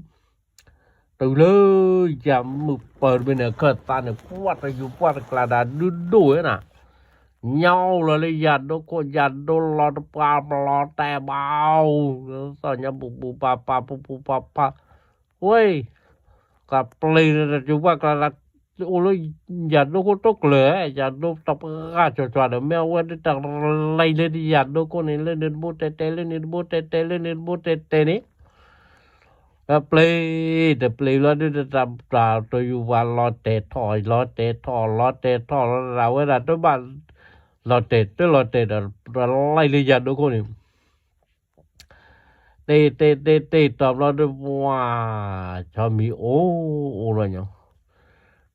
တုၤလၢယၤမုၢ်ပၢၤတဘ့ၣ်န့ၣ် အခၢၣ်သးန့ၣ် ကွၢ်တယူၤပှၢ်တကျါဒၣ်ဒုဒိၣ်ဝဲနၤ, ညိလီၤလၢယၤဒိခိၣ် ယၤဒိလီၤတပှၢ်ပလီၤတဲာ်ဘၣ်, သီၣ်ညါပူၤပူၤပၤပၤပူၤပူၤပၤပၤ, ဝဲ ကပျ့ၤတယူၤပှၢ်ကျါ အိၣ်လၢယၤဒိခိၣ်တိၢ်ကျၢၤ, ယၤဒိတပှၢ်ကၠီကၠီဒီး မ့ၢ်အဝဲဒၣ်တရံးလၢယၤဒိခိၣ်န့ၣ် လၢန့ၣ်တဘိတဲတဲ လၢန့ၣ်တဘိတဲတဲ လၢန့ၣ်တဘိတဲတဲန့ၣ်, တပျ့ၤ တပျ့ၤလီၤဒုး တတၢ်တယူၤပှၢ်လီၤတဲာ်ထီၣ် လီၤတဲာ်ထီၣ် လီၤတဲာ်ထီၣ်လီၤ တၢ်ဝဲဒၣ်တဘၣ် လီၤတဲာ်တလီၤတဲာ်ဒီး တလံလၢယၤဒိခိၣ်န့ၣ် တ့တ့တ့တ့တီၤဘျီဒုး ပှၤ ဆီမံၤအိၣ်အိၣ်လီၤညီ,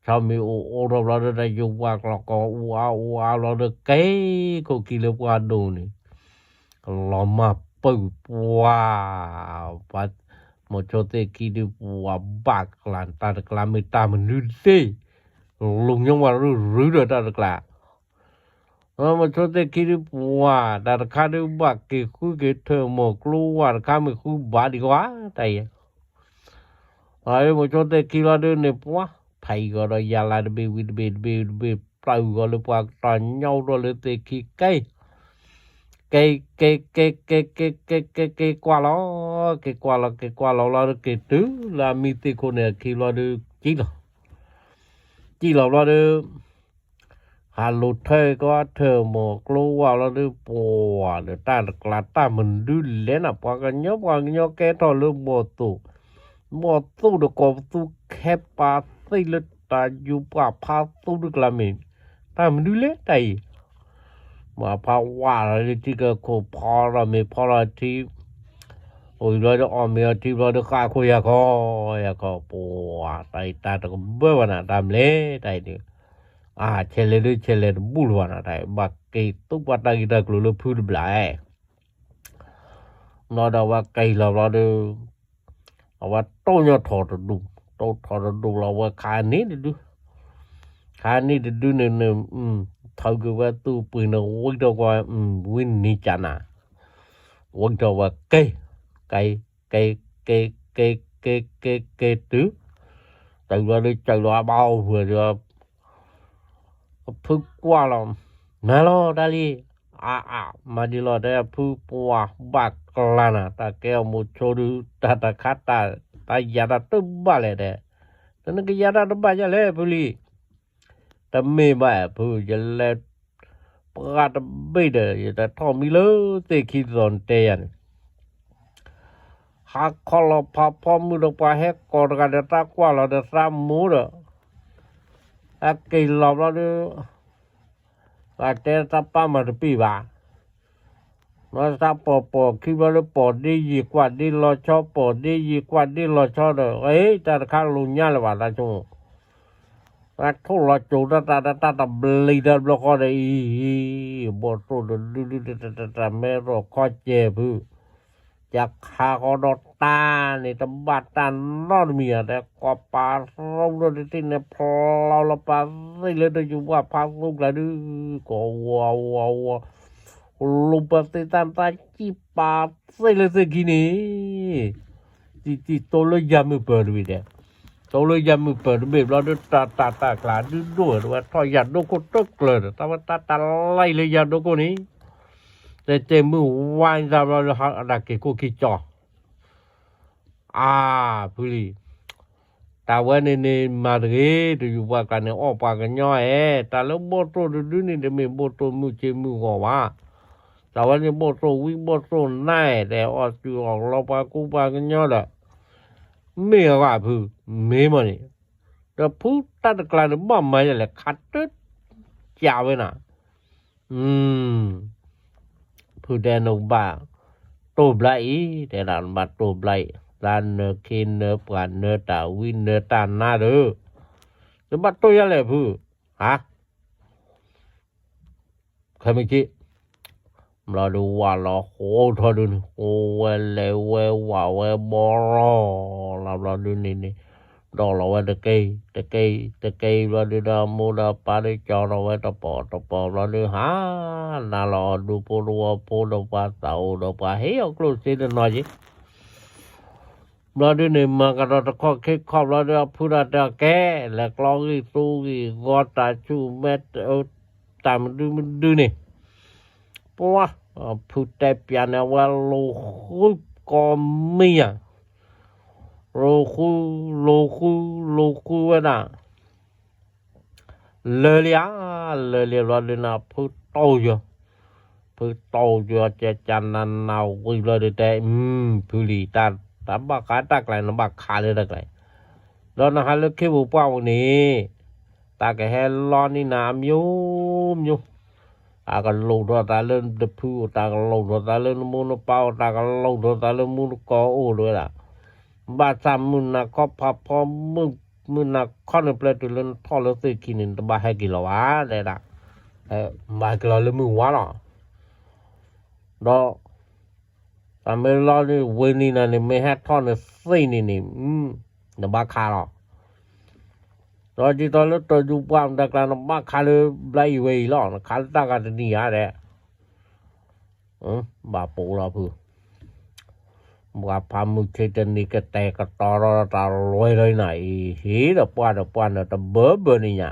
ဆီမံၤအိၣ်အိၣ်ထီၣ်ဘျီဒုး တၢ်ယူၤပှၢ်ကျီၢ်ကီၢ်အူအါအူအါဘျီဒုး ကဲခိၣ်ခံလၢပှၢ်ဒိၣ်န့ၣ် လီၤမၢ်ပုၢ်ပှၤ ပှၤ မိၤဆိသ့ၣ်ခံဒုး ပှၤဘၣ်ကျါ တၢ်တကျါမ့ၢ်တၢ်မနုၤသ့ၣ် လူၤညိဝဲရုၢ်ရုၢ်ဒီးတၢ်တကျါ မိၤဆိသ့ၣ်ခံဒုးပှၤ တၢ်တခါဒုးဘၣ်က့ၤဃုက့ၤထၢၣ်မိၢ်ကျိဝဲတခါမ့ၢ်ဃုဘၣ်ဒံးကွၢ် တၢ်အံၤ, မိၤဆိသ့ၣ်ခံလီၤဒုးန့ၣ်ပှၤ ဖဲအံၤဂီၤဒီးယၤလၤတဘ့ၣ်ဝံၤတဘ့ၣ်တဘ့ၣ်တဘ့ၣ် ပျၢ်ဂီၤလၢပှၤကတီၢ်ညိထီၣ်လၢသ့ၣ်ခံကဲ ကဲ ကဲ ကဲ ကဲ ကဲ ကဲ ကဲ က့ၤကွၢ်လီၤ, က့ၤကွၢ်လီၤ က့ၤကွၢ်လီၤဘျီဒုး က့ၤတုၤလၢအမံသ့ၣ်ခိၣ်န့ၣ်အခံဘျီဒုး ကံၣ်လီၤ, ကံၣ်လီၤဘျီဒုး ဟးလိာ်ထၢကီထၢၣ်မိၢ်ကျိဝဲလီၤဒုး ပှၤဒီးတၢ်တကျါတၢ်မနုၤလဲၣ်နၤ ပှၤကညီ ပှၤကညီကဲထီၣ်လၢဘီၣ်သိၣ်, ဘီၣ်သိၣ်ဒီးကီၢ်ပသူခဲပာ်သ့ၣ်လၢတၢ်ယူၤပှၢ်ဖးသူတကျါမ့ၢ် တၢ်မနုၤလဲၣ်တၢ်အံၤ မ့ၢ်ဖးဝါလီၤလၢထံကီၢ်ခိၣ် ဖီထီၣ်မ့ၤဖီထီၣ်ထံ, အိၣ်ဘျီဒီးအီၣ်မ့ၤအီထံဘျီဒီးဃၣ်ခိၣ်ယၤခီ, ယၤခီ ပှၤ တၢ်အံၤတၢ်တကဘၢဘၣ်နၤ တၢ်မလဲၣ် တၢ်အံၤဒီး, အါ ဆဲးလဲၤဒုးဆဲးလဲၤတဘူၣ်လၢၤဘၣ်နၤ တၢ်အံၤ ဘၣ်က့ၤသူပှၤတၢ်ဂ့ၢ်တၢ်ကျိၤလၢဖုတဘျီ ဘျီဒီးအဝဲက့ၤလီၤဘျီဒီး, အဝဲတိၢ်ညီထီၣ်တဒူၣ်, တိၢ်ထီၣ်တဒူၣ်လီၤ အဝဲခါန့ၣ်တဒု, ခါန့ၣ်တဒုန့ၣ်န့ၣ်, ထုးက့ၤဝဲသူၣ်ပှ့ၤန့ၣ် ဝံထီၣ်ကွၢ်, ဝံန့ၢ်ကနၤ, ဝံထီၣ်ဝဲက့ၤ, က့ၤ, က့ၤ, က့ၤ, က့ၤ, က့ၤ, က့ၤ, က့ၤတုၤ, တုၤလီၤဒီး ကၢၢ်လီၤအဘၣ်အီၣ်ဖုဒီး ဖုကွၢ်လီၤ, မၤလီၤတၢ်လံ, အါအါ မၤဒ်လီၤတဲဖုပှၤဘၣ်ကျါနၤ တၢ်ကဲအီၣ်မိၤဆိဒုး တၢ်တခါတၢ် တၢ်ယၤတၢ်တဘၣ်လဲၣ်တဲ, တနကယၤတၢ်တဘၣ်ယၤလဲၣ်ဖုလံ, တမ့ၢ်ဘၣ်ဖု ယလဲၤ ပှၢ်တဘ့ၣ်ဒီး ယတထီၣ်မံလၢသ့ၣ်ခံသီၣ်နတဲယၤန့ၣ် ဟးခီလီၤဖးဖီမုၢ်ဒီးပှၤဟဲကိးတဂၤဒီးသးကွၢ်လီၤဒီးသးမူဒီး, အက့ၤလီၤဘျီဒီး, ပှၤတဲသးပၢ်မၤတပ့ၢ်ဘၣ်, မ့ၢ်သးပိာ်ပိာ်ခံဘျီဒီး ပိာ်ဒ့ယံာ်ကွၢ်ဒ့လီၤဆီ ပိာ်ဒ့ယံာ်ကွၢ်ဒ့လီၤဆီဒီး အ့ တၢ်တခါလိာ်ညါလၢၤဘၣ် သးဆိကမိၣ် ပှၤထိၣ်လီၤစိၤတၢ်တၢ်တၢ်တၢ်တဘျံၤတၢ်တဘျီဃီဒီးအံၤ, ဘီၣ်သိၣ်တဒုဒုတၢ်တၢ်တၢ်တၢ် မဲထီၣ်ခီစဲးဖု, ယခးဃီဒီးတၢ်န့ၣ် တဘၣ်တၢ်နီတမံၤဧါ တဲ ကီၢ်ပၤရိဒီးတထံၣ်န့ၣ် ဖျီလီၤပာ်သ့ၣ်လၢတယူၤပှၢ်ဖးသူကျါဒုး, ကီၢ်ဝီဝီဝီ, လိာ်ပာ်သ့ၣ်တၢ်သးကံၣ်ပာ်သ့ၣ်လၢသ့ၣ်ခံန့ၣ် တံၤတံၤတိလၢယၤမုၢ်ပၢၤတဘ့ၣ်ဒဲး, တိလၢယၤမုၢ်ပၢၤတဘ့ၣ်ဘျီဒီး တၢ်တၢ်တၢ်ကျါဒုဒိၣ်ဝဲ တဝဲထီၣ်ယၤဒိခိၣ်တကျၢၤဒီး တၢ်ဝဲတၢ်တၢ်လံလၢယၤဒိခိၣ်န့ၣ်, တဲတဲမုၢ်ဝါသးဘျီဒီး ဟးဒၣ်က့ၤခိၣ်ခံကၠီ အါ ဖုလံ, တၢ်ဝဲန့ၣ်န့ၣ် မၤတဂ့ၤ တယူၤပှၢ်ကျါန့ၣ် အီၣ်ပှၤကညီဧါ, တၢ်လၢဘီၣ်သိၣ်တဒုန့ၣ် တမ့ၢ်ဘီၣ်သိၣ်မုၢ်ဆ့မုၢ်ဂီၤဘၣ်, တၢ်ဝဲန့ၣ်ဘီၣ်သိၣ်ဝံဘီၣ်သိၣ်နါဧါ, တဲအီၣ်စုအီၣ်လီၤပှၤကူပှၤကညီဒီး မ့ၢ်အဂၤဖု, မ့ၢ်မးန့ၣ်, ဒီးဖုတၢ်တကျါန့ၣ် ဘၣ်မၤယလဲၣ် ခးတၢ်ကးဝဲနၤ ဖုတဲ နကဘၣ်တိၢ်ဘျါအံၤ, တဲဒၣ်နဘၣ်တိၢ်ဘျါအံၤ, သးနၢၤခ့နၢၤပှၤနၢၤတၢ်ဝံနၢၤတၢ်နါဒီး, နဘၣ်တိၢ်ယၤလဲၣ်ဖု, ဟါ, ခဲမုၢ်ဆ့ၣ်, ဘျီဒုးဝးလီၤဃိထီၣ်ဒုးန့ၣ် ဃိဝဲလဲၤဝဲဝးဝဲဘီရီလီၤဘျီဒုးန့ၣ်န့ၣ်, တီၢ်လီၤဝဲတက့ၢ် တက့ၢ် တက့ၢ်ဘျီဒုဒီး အမိၢ်ဒီးပၢ်ဒီး ကၠီထီၣ်ဝဲတပီၤတပီၤဘျီဒု ဟါ နၤလီၤအဒူဖိတဝီဖိဒီး ပှၤသးအိၣ်ဒီး ပှၤဟ့ၣ်အီၤကျိၣ်စ့တနီၤက့ၤ ဘျီဒုန့ၣ် မၤကဒီးတခီၣ်ခ့ခီၣ်ဘျီဒု အဖုဒီးတဲအီၤ ကဲ လဲၤကျီဂံၢ်သူဂံၢ်ဂီၤ တၢ်ဆူၣ်မဲ တၢ်မဒုမဒုန့ၣ် ပှၤ ဖုတဲပၠးန့ၣ် အဝဲလိာ်ဃုကီၢ်မံယၤ လိာ်ဃု လိာ်ဃု လိာ်ဃုဝဲဒၣ် လၢာ်လံဧါ လၢာ်လံဘျီဒုန့ၣ် ဖုတီၢ်ယီၤ ဖုတီၢ်ယီၤ ကကနနၤဝံၤဘျီဒုတဲ ဖုလံၤ တၢ်ဘၣ်ဃးတၢ်ကျဲ နဘၣ်ခးလၢတၢ်ကျဲ ဒီးနဟးလၢခ့ပူၤပှၢ်ပူၤန့ၣ် တၢ်ကဟဲလီန့ၢ်နၤအမျိုးမျိုး တၢ်ကလိာ်ထီၣ်သးလၢနတဖုအိၣ် တၢ်ကလိာ်ထီၣ်သးလၢနမိၢ်နပၢ်အိၣ် တၢ်ကလိာ်ထီၣ်သးလၢမူတကိးအိၣ်တဝဲဒၣ် ဘၣ်ဆၣ်မုၢ်နၤခီဖးဖီ မုၢ်နၤခီန့ၣ် ပျဲတုၤလၢနထီၣ်လၢသ့ၣ်ခံန့ၣ် နတဘၣ်ဟဲက့ၤလီၤဘၣ် တဲဒၣ် ဘၣ်က့ၤလီၤလၢမုၢ်ဝါလီၤ ဒီး တၢ်မ့ၢ်လီန့ၢ်ဝ့ၤန့ၢ်နၤန့ၣ် မ့ၢ်ဟဲထီၣ်နသ့ၣ်န့ၣ်န့ၣ် နဘၣ်ခးလီၤ ဒီးဒ်သိးလၢတၢ်ယူၤပှၢ်မတၤကျါ နဘၣ်ခးလၢဘျါအံၤဝဲအံၤလီၤ နခးလၢတၢ်ဂၤတနံၤဧါတဲ ဘၣ်ပိာ်လီၤဖု ပှၤဖးမုၢ်ဆ့တနံၤကတဲာ်ကတီၤထီၣ်တၢ်လွဲလီၤနၤအံၤ ဟ့ၣ်ဒီးပှၢ်ဒီးပှၢ်နၤတဘၢဘၢန့ၣ်ညါ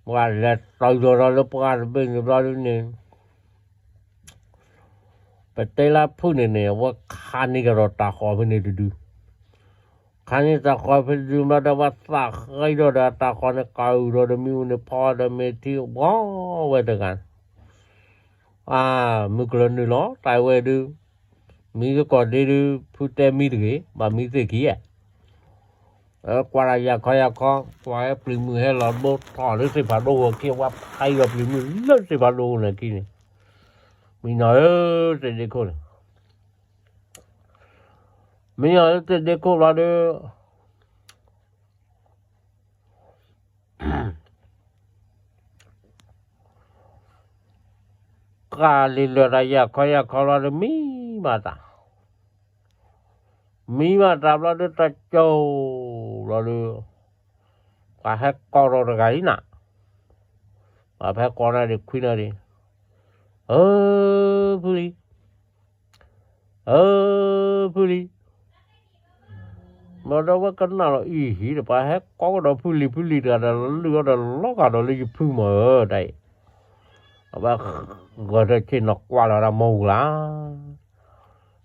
ပှၤလဲၤတုၤလီၤဒီးလၢပှၢ်တဘ့ၣ်န့ၣ်ဘျီဒုန့ၣ် ပတဲလၢဖုၣ်န့ၣ်န့ၣ် အဝဲခးန့ၢ်ကဒီးတၢ်ဃီဖဲန့ၣ်တဒု ခးန့ၢ်တၢ်ဃီဖဲတဒုဘျီဒီး အဝဲသးဃံဒီးဒီးတၢ်ဃီန့ၣ် ကၤအုၣ်ဒီးဒီးမံအူန့ၣ်ဖီဒီးမ့ၢ်ထံဘှီဝဲတဂၤ အါ မုၢ်ကလၢၤနုာ်လီၤ တၢ်ဝဲဒု မံသကိးဒ့ဒု ဖုတဲမံတဂ့ၤ ဘၣ်မံသ့ၣ်ခံဧါ ကွၢ်တၢ်ယၤခီယၤခီ ကွၢ်ဝဲပျံၤမုၢ်ဟဲလီၤဘိထီၣ်လၢသ့ၣ်ဖးဒိၣ်ဂီၤခံ အဝဲဖးအံၤဒီးပျံၤမုၢ်လၢသ့ၣ်ဖးဒိၣ်ဂီၤန့ၣ်ခံန့ၣ် မံနီၤဧၢ သ့ၣ်ဒ့ခိၣ်န့ၣ် မံနီၤဧၢ သ့ၣ်ဒ့ခိၣ်ဘျီဒု ကၢ်လံၤလၢာ်တၢ်ယၤခီယၤခီဘျီဒု မံဘၣ်တၢ် မံဘၣ်တၢ်ဘျီဒု တၢ်ကၠိဘျီဒု ပှၤဟဲကိးထီၣ်တဂၤအံၤနၤ ပှၤဟဲကိးနၤဒံးခွံနၤဒံး ဧၢ ဖုလံၤ ဧၢ ဖုလံၤ ဘျီဒီးဝဲကနၣ်လီၤအံၤဟံၣ်ဒီး ပှၤဟဲကိးကဒီးဖုလံၤ ဖုလံၤတဂၤဒီး လုၢ်အီၤဒီးလီၤဂာ်ဒီးလၢယဖုမၢ်ဧၢ တၢ်အံၤ အဝဲဂဲၤထၢၣ်ဆ့ၣ်နီၤကွၢ်လီၤတၢ်မီၢ်ပူၤလၢ်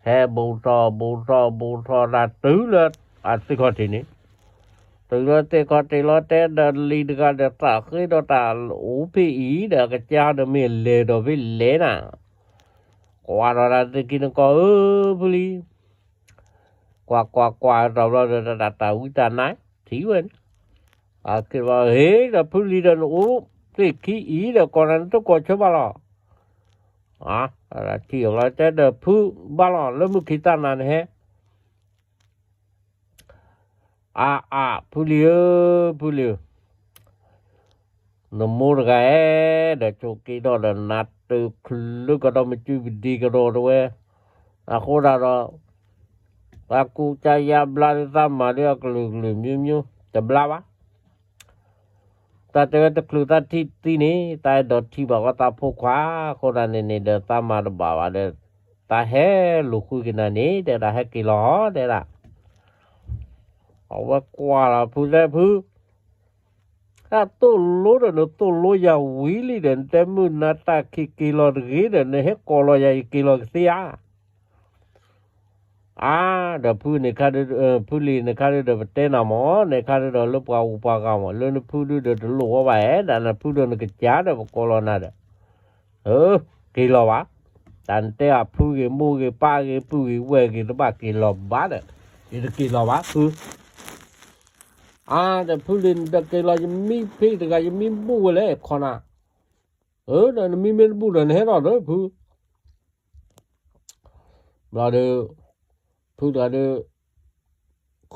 ဟဲဘူးထီၣ်ဘူးထီၣ်ဘူးထီၣ်တၢ်တုၤလၢ အသ့ၣ်ခီၣ်ထံးန့ၣ် တုၤလၢသ့ၣ်ခီၣ်ထံးလီၤတဲဒီးလံၤတဂၤဒီး သးဃ့ဒီးတၢ်အိၣ်ဖဲအံၤဒီး အကစၢ်ဒီးမ့ၢ်လဲၤဒီးဖဲလဲၣ်နၤ ကွၢ်ဒီးတၢ်သ့ၣ်ခံနကီၢ်ဧၢ ဖုလံၤ ကွၢ်ကွၢ်ကွၢ်ဒီးဘျီဒီး တၢ်တၢ်ဝံတၢ်နါ ထံၣ်ဝဲန့ၣ် အက့ၤဘၣ်ဟ့ၣ်ဒီးဖုလံၤဒီး နအိၣ်သ့ၣ်ခံအံၤဒီး ကိးနၤနတကိးဆၢဘၣ်လီၤ ထံၣ်အီၤလီၤတဲဒီး ဖုဘၣ်လီၤ လၢမုၢ်ခံတၢ်နၤနဟဲ အါအါ ဖုလံၤဧၢ ဖုလံၤဧၢ နမိၢ်တဂၤအဲၣ်ဒီး ဆိးက့ထီၣ်ဒီး နၤတချုးကဒီးမစုပဒံကဒီးတဝဲ အဃိဒၣ်ဒီး သးကူကယါဘျါဒုး သးမၤဒုးအကလုာ်ကလုာ်မျိုးမျိုး တဘျါဘၣ် တၢ်တဲဝဲတချုးသးထံၣ်သံန့ၣ် သးအဲၣ်ဒိးထံၣ်ဘၣ်ဃီသးဖိခွါ အဃိဒၣ်န့ၣ်န့ၣ်ဒီး သးမၤတဘၣ်ဘၣ်ဒီး သးဟဲလိာ်ဃုက့ၤနၤန့ၣ် တဲဒၣ်ဟဲက့ၤလီၤ တဲဒၣ် အဝဲကွၢ်လီၤဖုသဲဖု တၢ်သိၣ်လိဒီး နသိၣ်လိယၤဝံၤလံဒီး နတဲမုၢ်နၤတၢ်ခံက့ၤလီၤတဂ့ၤဒီး နဟဲကိးလီၤယၤယက့ၤလီၤကသ့ဧါ အါ ဒီးဖုန့ၣ်ခါဒု ဖုလံၤန့ၣ်ခါဒုဒီး ပတဲနၤမး န့ၣ်ခါဒုဒီး လၢပှၤဂုၤပှၤဂၤမး လၢနဖုဒုဒီး တလိၣ်ဝဲဘၣ်အဲၣ် ဒၣ်နဖုဒီးနကစၢ်ဒီး ပကိးလီၤနၤဒီး က့ၤလီၤဘၣ် တၢ်နတဲအဖုဂ့ၤ မိၢ်ဂ့ၤ ပၢ်ဂ့ၤ ပုၢ်ဂ့ၤ ဝဲၢ်ဂ့ၤ တဘၣ်က့ၤလီၤဘၣ်ဒီး ယတက့ၤလီၤဘၣ်ဖု အါ ဒီးဖုလံၤနတက့ၤလီၤ ယမံဖံးတဂၤ ယမံဘူၣ်ဝဲလဲၣ်ခီနၤ ဒီးနမံမ့ၢ်တဘူၣ်ဒီး နဟဲထီၣ်ဒီးဖု ဘျီဒီး ဖုတဂၤဒီး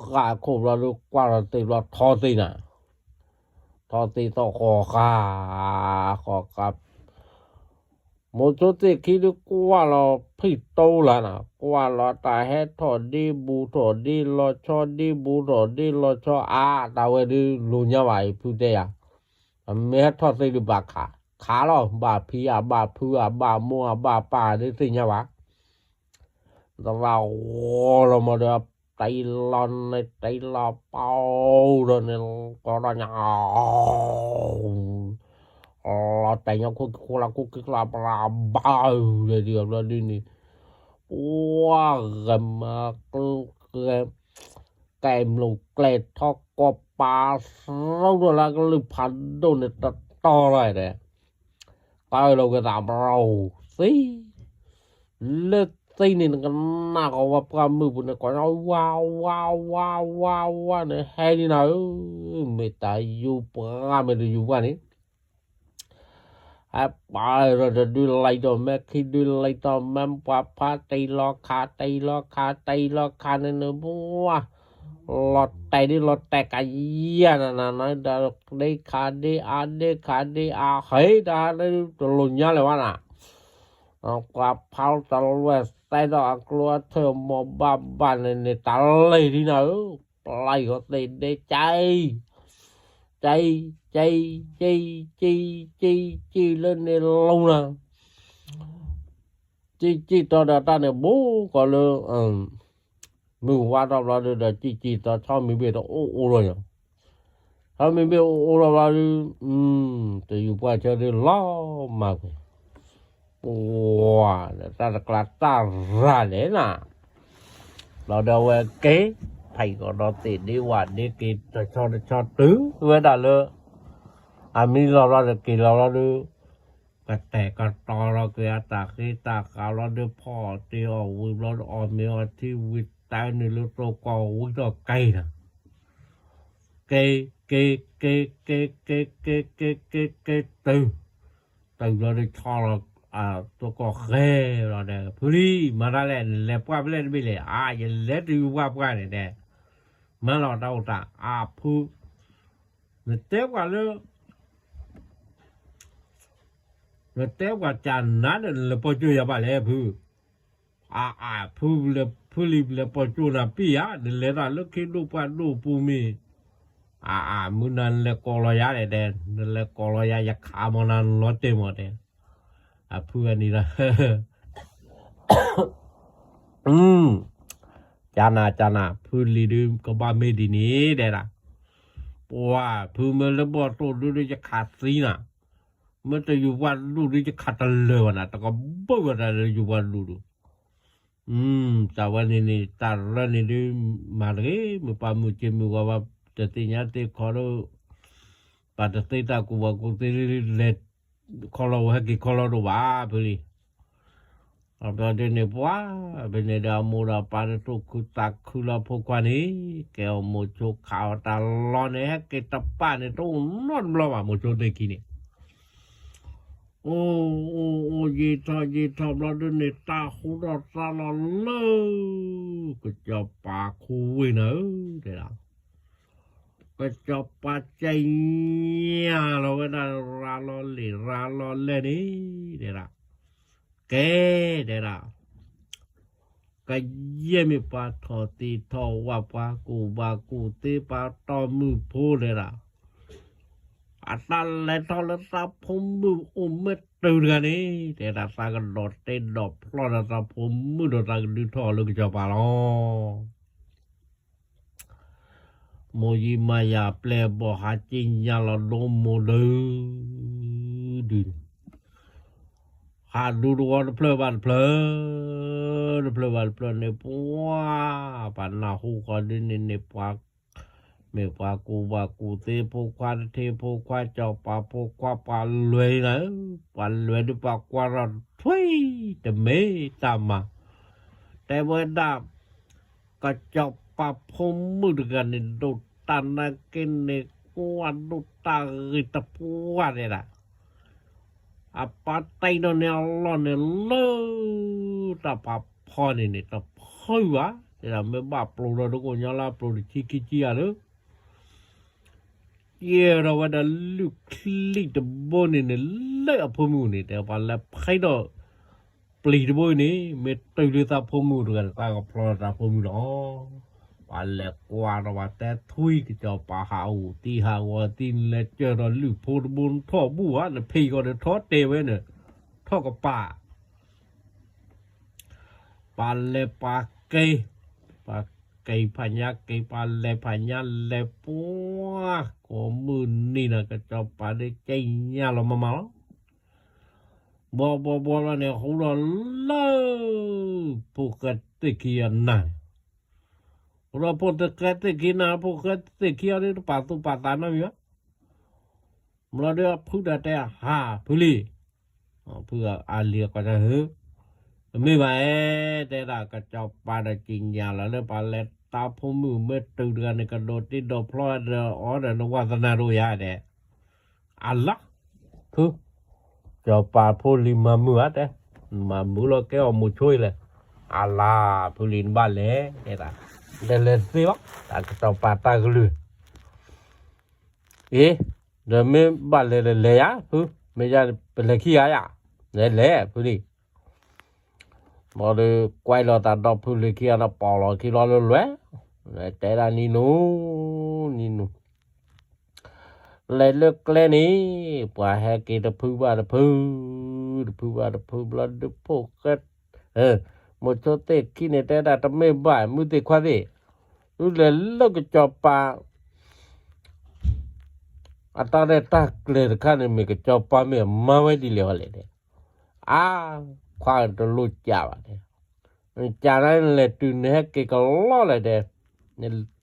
ဃၣ်ခိၣ်ဘျီဒီး ကွၢ်ထီၣ်သ့ၣ်ဘျီ ထီသ့ၣ်နၤ ထီသ့ၣ်သီၣ်ဃီၤဃာ် ဃီၤဃာ် မိၤဆိသ့ၣ်ခံဒုးကွၢ်လီၤဖံးတိလၢ်နၤ, ကွၢ်လီၤတၢ်ဟဲထီၣ်ဒ့ဘူးထီၣ်ဒ့လီၤဆီ ဒ့ဘူးထီၣ်ဒ့လီၤဆီ အါ တၢ်ဝဲဒုးလိၤညါဘၣ်အံၤ ဖုတဲယၤ, အမ့ၢ်ဟဲထီၣ်သ့ဒုးဘၣ်ခး, ခးလီၤ ဘၣ်ဖံးအဘၣ်ဖုအဘၣ်မိၢ်အဘၣ်ပၢ်ဒုးသ့ၣ်ညါဘၣ်, သရၣ်ဂီၤလီၤမးဒီး တ့လီၤန့ၣ် တ့လီၤပီဒီးန့ၣ် ကီဒီးညါ လီၤတဲာ်ညီခိၣ်ခံခိၣ်လၢခိၣ်ခံကျါ ပရၤဘၣ်ဒီးဒုးအဘျီဒုးန့ၣ် ပှၤဂဲၤမၤကျဲ ကဲမလိၣ်ကျဲထီၣ်ကီၢ်ပၤ သရူးဒီးလၢကလုၢ်ဖးဒိၣ်န့ၣ်တတီၤလီၤဒီး ကလီၤဝဲသးဘြီသံ လၢသံန့ၣ် နကနၣ်ကီးဝဲပှၢ်မုၢ်ပူၤန့ၣ် ကီးဝါ ဝါ ဝါ ဝါ ဝါန့ၣ် ဟဲဒ်နၤဧၢ, မ့ၢ်တၢ်ယူၤပှၢ်မ့ၢ်တယူၤပှၢ်န့ၣ် ဟဲပာ်ဒီးတဒုးလံဒီးမဲာ်ခံဒုးလံဒီးမဲာ် ပှၤဖါတ့လီၤခး တ့လီၤခး တ့လီၤခးန့ၣ်န့ၣ် ပှၤ လီၤတဲာ်ဒ်လီၤတဲာ်ကယၤနၤနၤနၤ ဒီးဒ့ခးဒ့အါ ဒ့ခးဒ့အါ ဟဲတၢ်တလိၣ်ညါလၢၤဘၣ်နၤ ပှၤဖါတလွဲၢ်သဲဒီးအကျိအထၢၣ်မီၤဘၣ်ဘၣ်န့ၣ်န့ၣ် တၢ်လံၢ်ဒ်နၤဧၢ, ပျၢ်ဃီသ့ၣ်ဒ့ကၠံ ကၠံ ကၠံ ကၠံ ကၠံ ကၠံလၢန့ၣ်လီၤနၤ, ကၠံကၠံတီဒီးတၢ်န့ၣ် ဘူးကီးလၢ မုၢ်ဝါထီၣ်ဘျီဒုးဒီး ကၠံကၠံတီဆီမံၤဘ့ၣ်တအိၣ်အိၣ်လီၤညီ, ဆီမံၤဘ့ၣ်အိၣ်အိၣ်လီၤဘျီဒုး တယူၤပှၢ်ဆၢဒုးလီၤမၢ်ကွံာ်, ပှၤ တၢ်တကျါတၢ်ရၤလဲၣ်နၤ, ဘျီဒီးအဝဲက့ၤ ဖံးကီးဒီးသ့ၣ်ဒ့ဝၣ်ဒ့က့ၤတဆီတဆီတုၤဝဲဒၣ်လၢ အမံလီၤဘျီဒီးက့ၤလီၤဘျီဒုး ကတဲာ်ကတီၤလီၤက့ၤအတၢ်ဃ့တၢ်ဃးလီၤဒုး ဖီၣ်တ့ၢ်အီၣ်ဝံၤဘျီဒီး အီၣ်မ့ၤအီထံဝံၤတၢ်နုာ်လၢသိကီၢ်ဝံၤထီၣ်က့ၤနၤ, က့ၤ က့ၤ က့ၤ က့ၤ က့ၤ က့ၤ က့ၤ က့ၤ က့ၤ တုၤ တုၤဘျီဒုးဆီလီၤ သိကီၢ်ဃဲဘျီဒီး ဖုလံ မၤတၢ်လဲၣ် နလဲၤပှၢ်ဖဲလဲၣ်တဘ့ၣ်လဲၣ်, အါ ယလဲၤတယူၤပှၢ်ပှၢ်န့ၣ်တဲ, မၤလီၤတၢ်အိၣ်တၢ်အါဖု, နတဲပှၤလၢ နတဲပှၤကနၤဒီး နလဲၤပီၢ်ကၠိယၤဘၣ်လဲၣ်ဖု, အါအါ ဖုလံ ဖုလံလဲၤပီၢ်ကၠိနၤပံၢ်ဧါ, နလဲၤတၢ်လၢခ့ဒိၣ်ပှၢ်ဒိၣ်ပူၤမ့ၢ်, အါအါ မုၢ်နၤနလဲၤကိးလီၤယၤဒီးတဲ, နလဲၤကိးလီၤယၤ ယခးမီၤနၤလီၤတဲာ်မီၤတဲ, အဖုအနံၤဒီး ကနၤ ကနၤ ဖုလံၤဒုးကဘၣ်မ့ၢ်ဒ်န့ၣ်ဒဲဒၣ်, ပှၤဖုမ့ၢ်လၢဘီၣ်တိၢ်ဒုးဒုးယခးသံနၤ, မ့ၢ်တယူၤပှၢ်ဒိၣ်ဒုးယခးတလၢာ်ဘၣ်နၤ, တကဘၢၣ်ဝဲဒၣ်လၢယူၤပှၢ်ဒိၣ်ဒုး, တၢ်ဝဲန့ၣ်န့ၣ် တၢ်ရၢန့ၣ်ဒုး မၤတဂ့ၤ မုၢ်ပှၢ်မုၢ်က့မုၢ်ဂီၤဘၣ် တသ့ၣ်ညါသ့ခီဒီး ပှၤတသ့တၢ်ကူၣ်ဘၣ်ကူၣ်သ့ လဲၤခီလီၤဝဲဟဲက့ၤခီလီၤဒိၣ်ဘၣ်ဖဲလံ, အဘျီဒ်န့ၣ်ပှၤ ဖဲန့ၣ်ဒီးအမိၢ်ဒီးအပၢ်တတိၢ်ခုသးခုလၢဖိခွါန့ၣ် ကဲအီၤမိၤဆိခးအီၤတၢ်လီၢ်န့ၣ် ဟဲက့ၤတပၢ်န့ၣ် တအိၣ်နီတဘျီဘၣ် မိၤဆိသ့ၣ်ခံန့ၣ် အိၣ်အိၣ်အိၣ်ယံာ်ထီၣ်ယံာ်ထီၣ်ဘျီဒ်န့ၣ် တၢ်ဟူထီၣ်သါလီၤလၢ ကစီၤပၤခူဝ့ၢ်နၤဧၢ တဲဒၣ်, ကစီၤပၤကညးလီၤဝဲဒၣ်ရၤလီၤလ့ၣ်ရၤလီၤလဲၢ်န့ၣ် တဲဒၣ်, ကဲ တဲဒၣ် ကယဲၢ်မ့ၢ်ပှၤထီၣ်သ့ၣ်ထီၣ်ဝၣ် ပှၤကူၣ်ဘၣ်ကူၣ်သ့ ပှၤတီမုၢ်ဖိ တဲဒၣ်, အတၢ်လဲၤထီၣ်လၢသးဖိမုၣ်အိၣ်မ့ၢ်တုၤတဂၤန့ၣ် တဲဒၣ် သးကဒီးတဲဒီးဖျီဒီးသးဖိမုၣ်ဒီးသးကဒုးထီၣ်အီၤလၢကစီၤပၤလီၤ. မိၢ်ယံမၤယၤပျဲၢ်ဘီၣ်ဟးက့ညါလီၤဒိမိၢ်ဒုး ဒုး ဟးဒူတဝီတဖျၢၣ်ဘၣ်တဖျၢၣ်, တဖျၢၣ်ဘၣ်တဖျၢၣ်န့ၣ် ပှၤ ပှၤနၢ်ဟူဃီဒ်န့ၣ်န့ၣ် ပှၤ မ့ၢ်ပှၤကူၣ်ဘၣ်ကူၣ်သ့ဖိခွါ တထ့ဖိခွါ စီၤပၤဖိခွါ ပှၤလွဲၤနၤဧၢ, ပှၤလွဲၤဒုးပှၤကွၢ်ထီၣ်ထွံၣ်တမ့ၢ်တၢ်မၤ, တဲဝဲဒၣ် ကစီၤပၤဖိမုၣ်တဂၤန့ၣ် ဒိၣ်တၢ်နာ်က့န့ၣ် ကွၢ်ဒိၣ်တၢ်ဂ့ၤတပှၢ်တဲဒၣ် အပၢ်တဲဒီးန့ၣ်အလီၢ်န့ၣ်လၢ တၢ်ဖးဖီန့ၣ်န့ၣ် တဖုဘၣ် တဲဒၣ် မ့ၢ်ဘၣ်ပျိၤဒီးတကိးညီလၢပျိၤတဆံခံဆံဧါလၢ ယဲၢ်ဒီးဝဲဒၣ်လုၢ်ချံတဘိန့ၣ်န့ၣ် လၢအဖိမုၣ်န့ၣ် တဲပှၤလဲၤဖဲဒီး ပျံၤတဘိန့ၣ် မ့ၢ်တုၤလၢသးဖိမုၣ်တဂၤန့ၣ် သးကဖျီဒီးသးဖိမုၣ်လီၤ. ပှၤလဲၤကွၢ်ဒီးပှၤတဲထွံၣ် ကစီၤပၤဟးဂူာ်သံဟးဂီၤသံ လဲၤစၢၤဒီးလုၢ်ဖိတဘိ နထီၣ်ဘူၣ်ဧါ, နဖံးကီးဒီးထီၣ်တဲဝဲန့ၣ် ထီၣ်ကပၤ ပှၤလဲၤပှၤက့ၤ, ပှၤက့ၤဖးညါက့ၤ ပှၤလဲၤဖးညါလဲၤပှၤ, ကိးမုၢ်နံၤန့ၣ် ကစီၤပၤဒုးကညးလီၤမၤမၤလီၤ. ဘှီဘှီဘှီလီၤန့ၣ် ဟူးဒီးလၢ ဖိၣ်ဃဲသ့ၣ်ခံအနၢ်န့ၣ်, ဟူးဒီးဖိၣ်ဃဲသ့ၣ်ခံနၢ် ဖိၣ်ဃဲသ့ၣ်ခံအီၤဒုးတပာ်သူၣ်ပာ်သးနီတမံၤဘၣ်. ဘျီဒီးဖုဒီးတဲ ဟးဖုလံ, ဖုအလံၤကီးတၢ်ဟၢ, တမ့ၢ်ဘၣ်အဲ, တဲဒၣ်ကစီၤပၤဒီးကညးလီၤလၢ ပှၤလဲၤတၢ်ဖိမုၣ်မ့ၢ်တုၤတဂၤန့ၣ် ကဒိးတ့ဒိးဖျီဒီးအီၤဒီး နဝါသနာဒိၣ်ယၤဒဲး, အလါ, ဖု, စီၤပၤဖိလံၤမၤမုာ်ဧါတဲ, မၤမုာ်လီၤကဲအီၤမိၤဆိအံၤလဲၣ်, အလါ, ဖုလံၤနဘၣ်လဲၤ, တဲဒၣ်, လဲၤလဲၤတသ့ဘၣ် တၢ်ကစီၤပၤတၢ်ကလုၢ် အ့, ဒီးမ့ၢ်ဘၣ်လဲၤဒီးလဲၤယၤ, ဖု, မ့ၢ်ယၤပလဲၤခံဂၤယၤ, လဲၤလဲၤဖုလံၤ, ဘျီဒီးကွဲးလီၤသးဒီးဖုလံၤခံဂၤဒီး ပိာ်လီၤခံလီၤလၢလွဲၢ်, တဲဒၣ်နံၤနူ, နံၤနူ, လဲၤလၢကျဲန့ၣ်, ပှၤဟဲက့ၤတဖုဘၣ်တဖု, တဖုဘၣ်တဖုဘျီဒီးဖိၣ်ဃဲ, မိၤဆိသ့ၣ်ခံန့ၣ် တဲဒၣ်တမ့ၢ်ဘၣ် မုၢ်သ့ၣ်ခွါသ့ၣ်, အုလဲၤလၢကစီၤပၤ အတၢ်ရဲၣ်တၢ်ကျဲၤတခါန့ၣ် မ့ၢ်ကစီၤပၤမ့ၢ်အမၤဝဲဒ်လဲၣ်ဝဲလဲၣ်ဒဲး, အါ, ခွါတလိၣ်ကးဘၣ်ဒဲး, ကးန့ၣ်လဲၤတုၤနဟဲက့ၤကလီလၢဒဲး,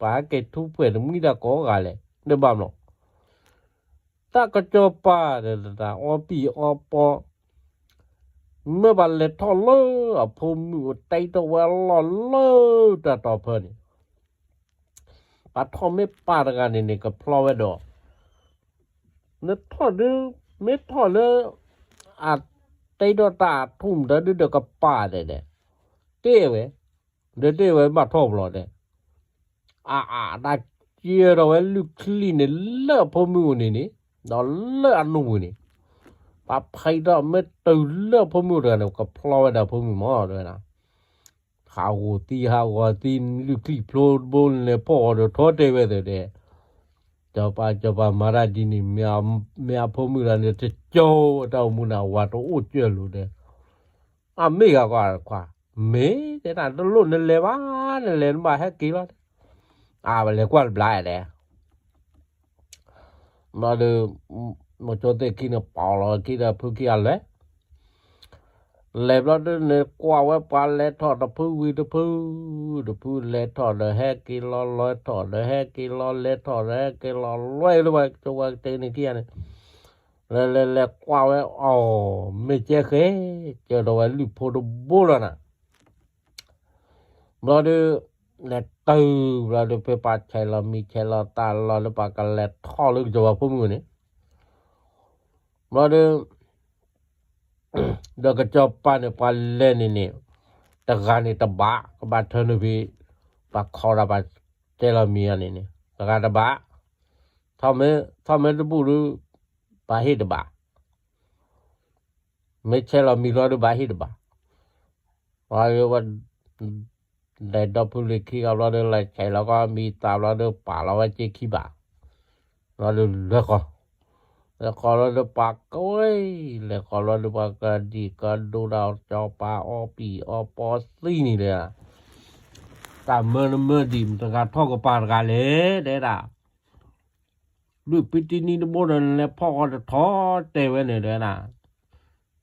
ပှၤဟဲက့ၤထူးပှဲၤတမှံတၢ်ကိးဂၤလဲၣ် ဒ်ဘၣ်မနီၤ, တၢ်ကစီၤပၤဒီးတၢ်အီပံၢ်အီပီ မ့ၢ်ပှၤလဲၤထီၣ်လၢအဖိမုၣ်အတၢ်အံၤထီၣ်ဝဲအလီၢ်လၢတၢ်တီၤဖၢန့ၣ်, ပှၤထီၣ်မ့ၢ်ပာ်တဂၤန့ၣ်န့ၣ် ကဖျီဝဲဒီး, နထီၣ်ဒုး, မ့ၢ်ထီၣ်လၢ အတၢ်အံၤထီၣ်တၢ်အထူၣ်မတၤဒုးဒီးကပာ်ဒဲးဒဲး, တ့ၢ်ဝဲ, ဒီးတ့ၢ်ဝဲဘၣ်ထီၣ်ဘျီဒဲး, အအတၢ်စၢၤထီၣ်ဝဲလုၢ်ချံန့ၣ်လၢအဖိမုၣ်အိၣ်န့ၣ်န့ၣ်, ဒီးလၢအနိၣ်ပူၤန့ၣ်, ပှၤဖံးထီၣ်မ့ၢ်တုၤလၢအဖိမုၣ်တဂၤန့ၣ် ကဖျီဝဲဒၣ်ဖိမုၣ်မး တဲဝဲဒၣ်, ဟးဂူာ်သံဟးဂီၤသံ လုၢ်ချံဖျိတဘိလဲၤဖီၣ်အီၤဒီးထီၣ်တဲဝဲသ့ၣ်ဒဲး, စီၤပၤ စီၤပၤမၤတၢ်ဒ်န့ၣ် မ့ၢ်အဖိမုၣ်တဂၤန့ၣ် တကၠိအတၢ်အိၣ်မူန့ၣ် အဝၤတအိၣ်ကၢၢ်လိာ်ဒဲး, အမ့ၢ်ဂၤကွၢ်ခွါ, မ့ၢ်တဲဒၣ်တလိၣ်နလဲၤဘၣ် နလဲၤနဘၣ်ဟဲက့ၤလီၤ, အဝဲလဲၤကွၢ်တဘျီဒဲး ဘျီဒီး, မိၤဆိသ့ၣ်ခံန့ၣ် ပိာ်လီၤခံဒီးဖုခံဂၤလဲၤ, လဲၤဘျီဒီးန့ၣ် ကွၢ်ဝဲပှၤလဲၤထီၣ်တဖုဝံၤတဖု, တဖုလဲၤထီၣ်ဒီးဟဲက့ၤလီၤ လဲၤထီၣ်ဒီးဟဲက့ၤလီၤ လဲၤထီၣ်ဒီးဟဲက့ၤလီၤ လွဲၢ်လၢပှၤကၠိဝဲကတဲန့ၣ်ခံဂၤန့ၣ်, လဲၤလဲၤလဲၤကွၢ်ဝဲအီၤ, မ့ၢ်ကဲဃဲ, ကၢၤဒီးဝဲလုၢ်ဖိတဘိလီၤနၤ ဘျီဒီး, လဲၤတုၤဘျီဒီး ဖဲပှၤဆဲးလီၤမံၤဆဲးလီၤသးလီၤလၢပှၤကလဲၤထီၣ်လၢကစီၤပၤဖိမုၣ်န့ၣ်, ဘျီဒီး, ဒီးကစီၤပၤန့ၣ် ပှၤလဲၤန့ၣ်န့ၣ်, တဂၤန့ၣ်တဘး ကဘၣ်ထၢနုာ်ဖဲ, ပှၤခိးဒီးပှၤဆဲးလီၤမံၤအီၤန့ၣ်န့ၣ် တဂၤတဘး, ထီၣ်မ့ၢ်တဘူၣ်ဒီး, ဘၣ်ဟ့ၣ်တဘး မ့ၢ်ဆဲးလီၤမံၤလီၤဒီးဘၣ်ဟ့ၣ်တဘၣ်, ပှၤ, လဲၤဒီဖုလံၤခံဂၤဘျီဒီး လဲၤဆဲးလီၤကီးမံၤသးဘျီဒီး ပာ်လီၤဝဲက့ခံဘၣ်, ဘျီဒီးလဲၤဃီၤ, လဲၤဃီၤလီၤဒီးပှၤကဝဲ, လဲၤဃီၤလီၤဒီးပှၤကဒံးကဒိဒီးစီၤပၤအီပံၢ်အီပီသံန့ၣ်ဒီး, တၢ်မၢနမၢဒံး မတဂၤထီၣ်ကပၤတဂၤလဲၣ် တဲဒၣ် ဒုးပံတံနံတဘိဒီးနလဲၤဖီၣ်ဃီတထီတဲဝဲန့ၣ်တဲဒၣ်,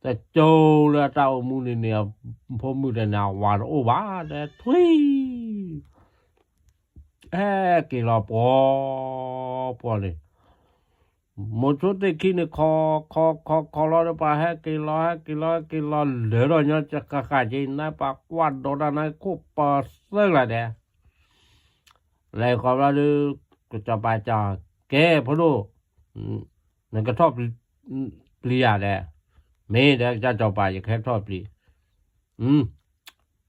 တကၠိလၢအတၢ်အိၣ်မူန့ၣ်န့ၣ်, ဖိမုၣ်တန့ၣ် အဝၤတအိၣ်ဘၣ် တဲထွံၣ်, ဟဲက့ၤလီၤပှီၤ, ပှီၤန့ၣ်, မိၤဆိသ့ၣ်ခံန့ၣ် ခိး, ခိး, ခိး, ခိးလီၤဒီးပှၤဟဲက့ၤလီၤ ဟဲက့ၤလီၤ ဟဲက့ၤလီၤ လၢာ်ဒီးညီကဃၣ်ဃၣ်က့ၤ နပှၤကွၢ်ဒီးတၢ်နခိၣ်ပၢၤသၢဂၤဒဲး လဲၤဃီၤဘျီဒီး, ကစီၤပၤစံး, ကဲဖိဒိၣ်, နကထီၣ်ပျံၤယၤဒဲး, မ့ၢ်ဒီးကစၢ်စီၤပၤ ယကဟဲထီၣ်ပျံၤ,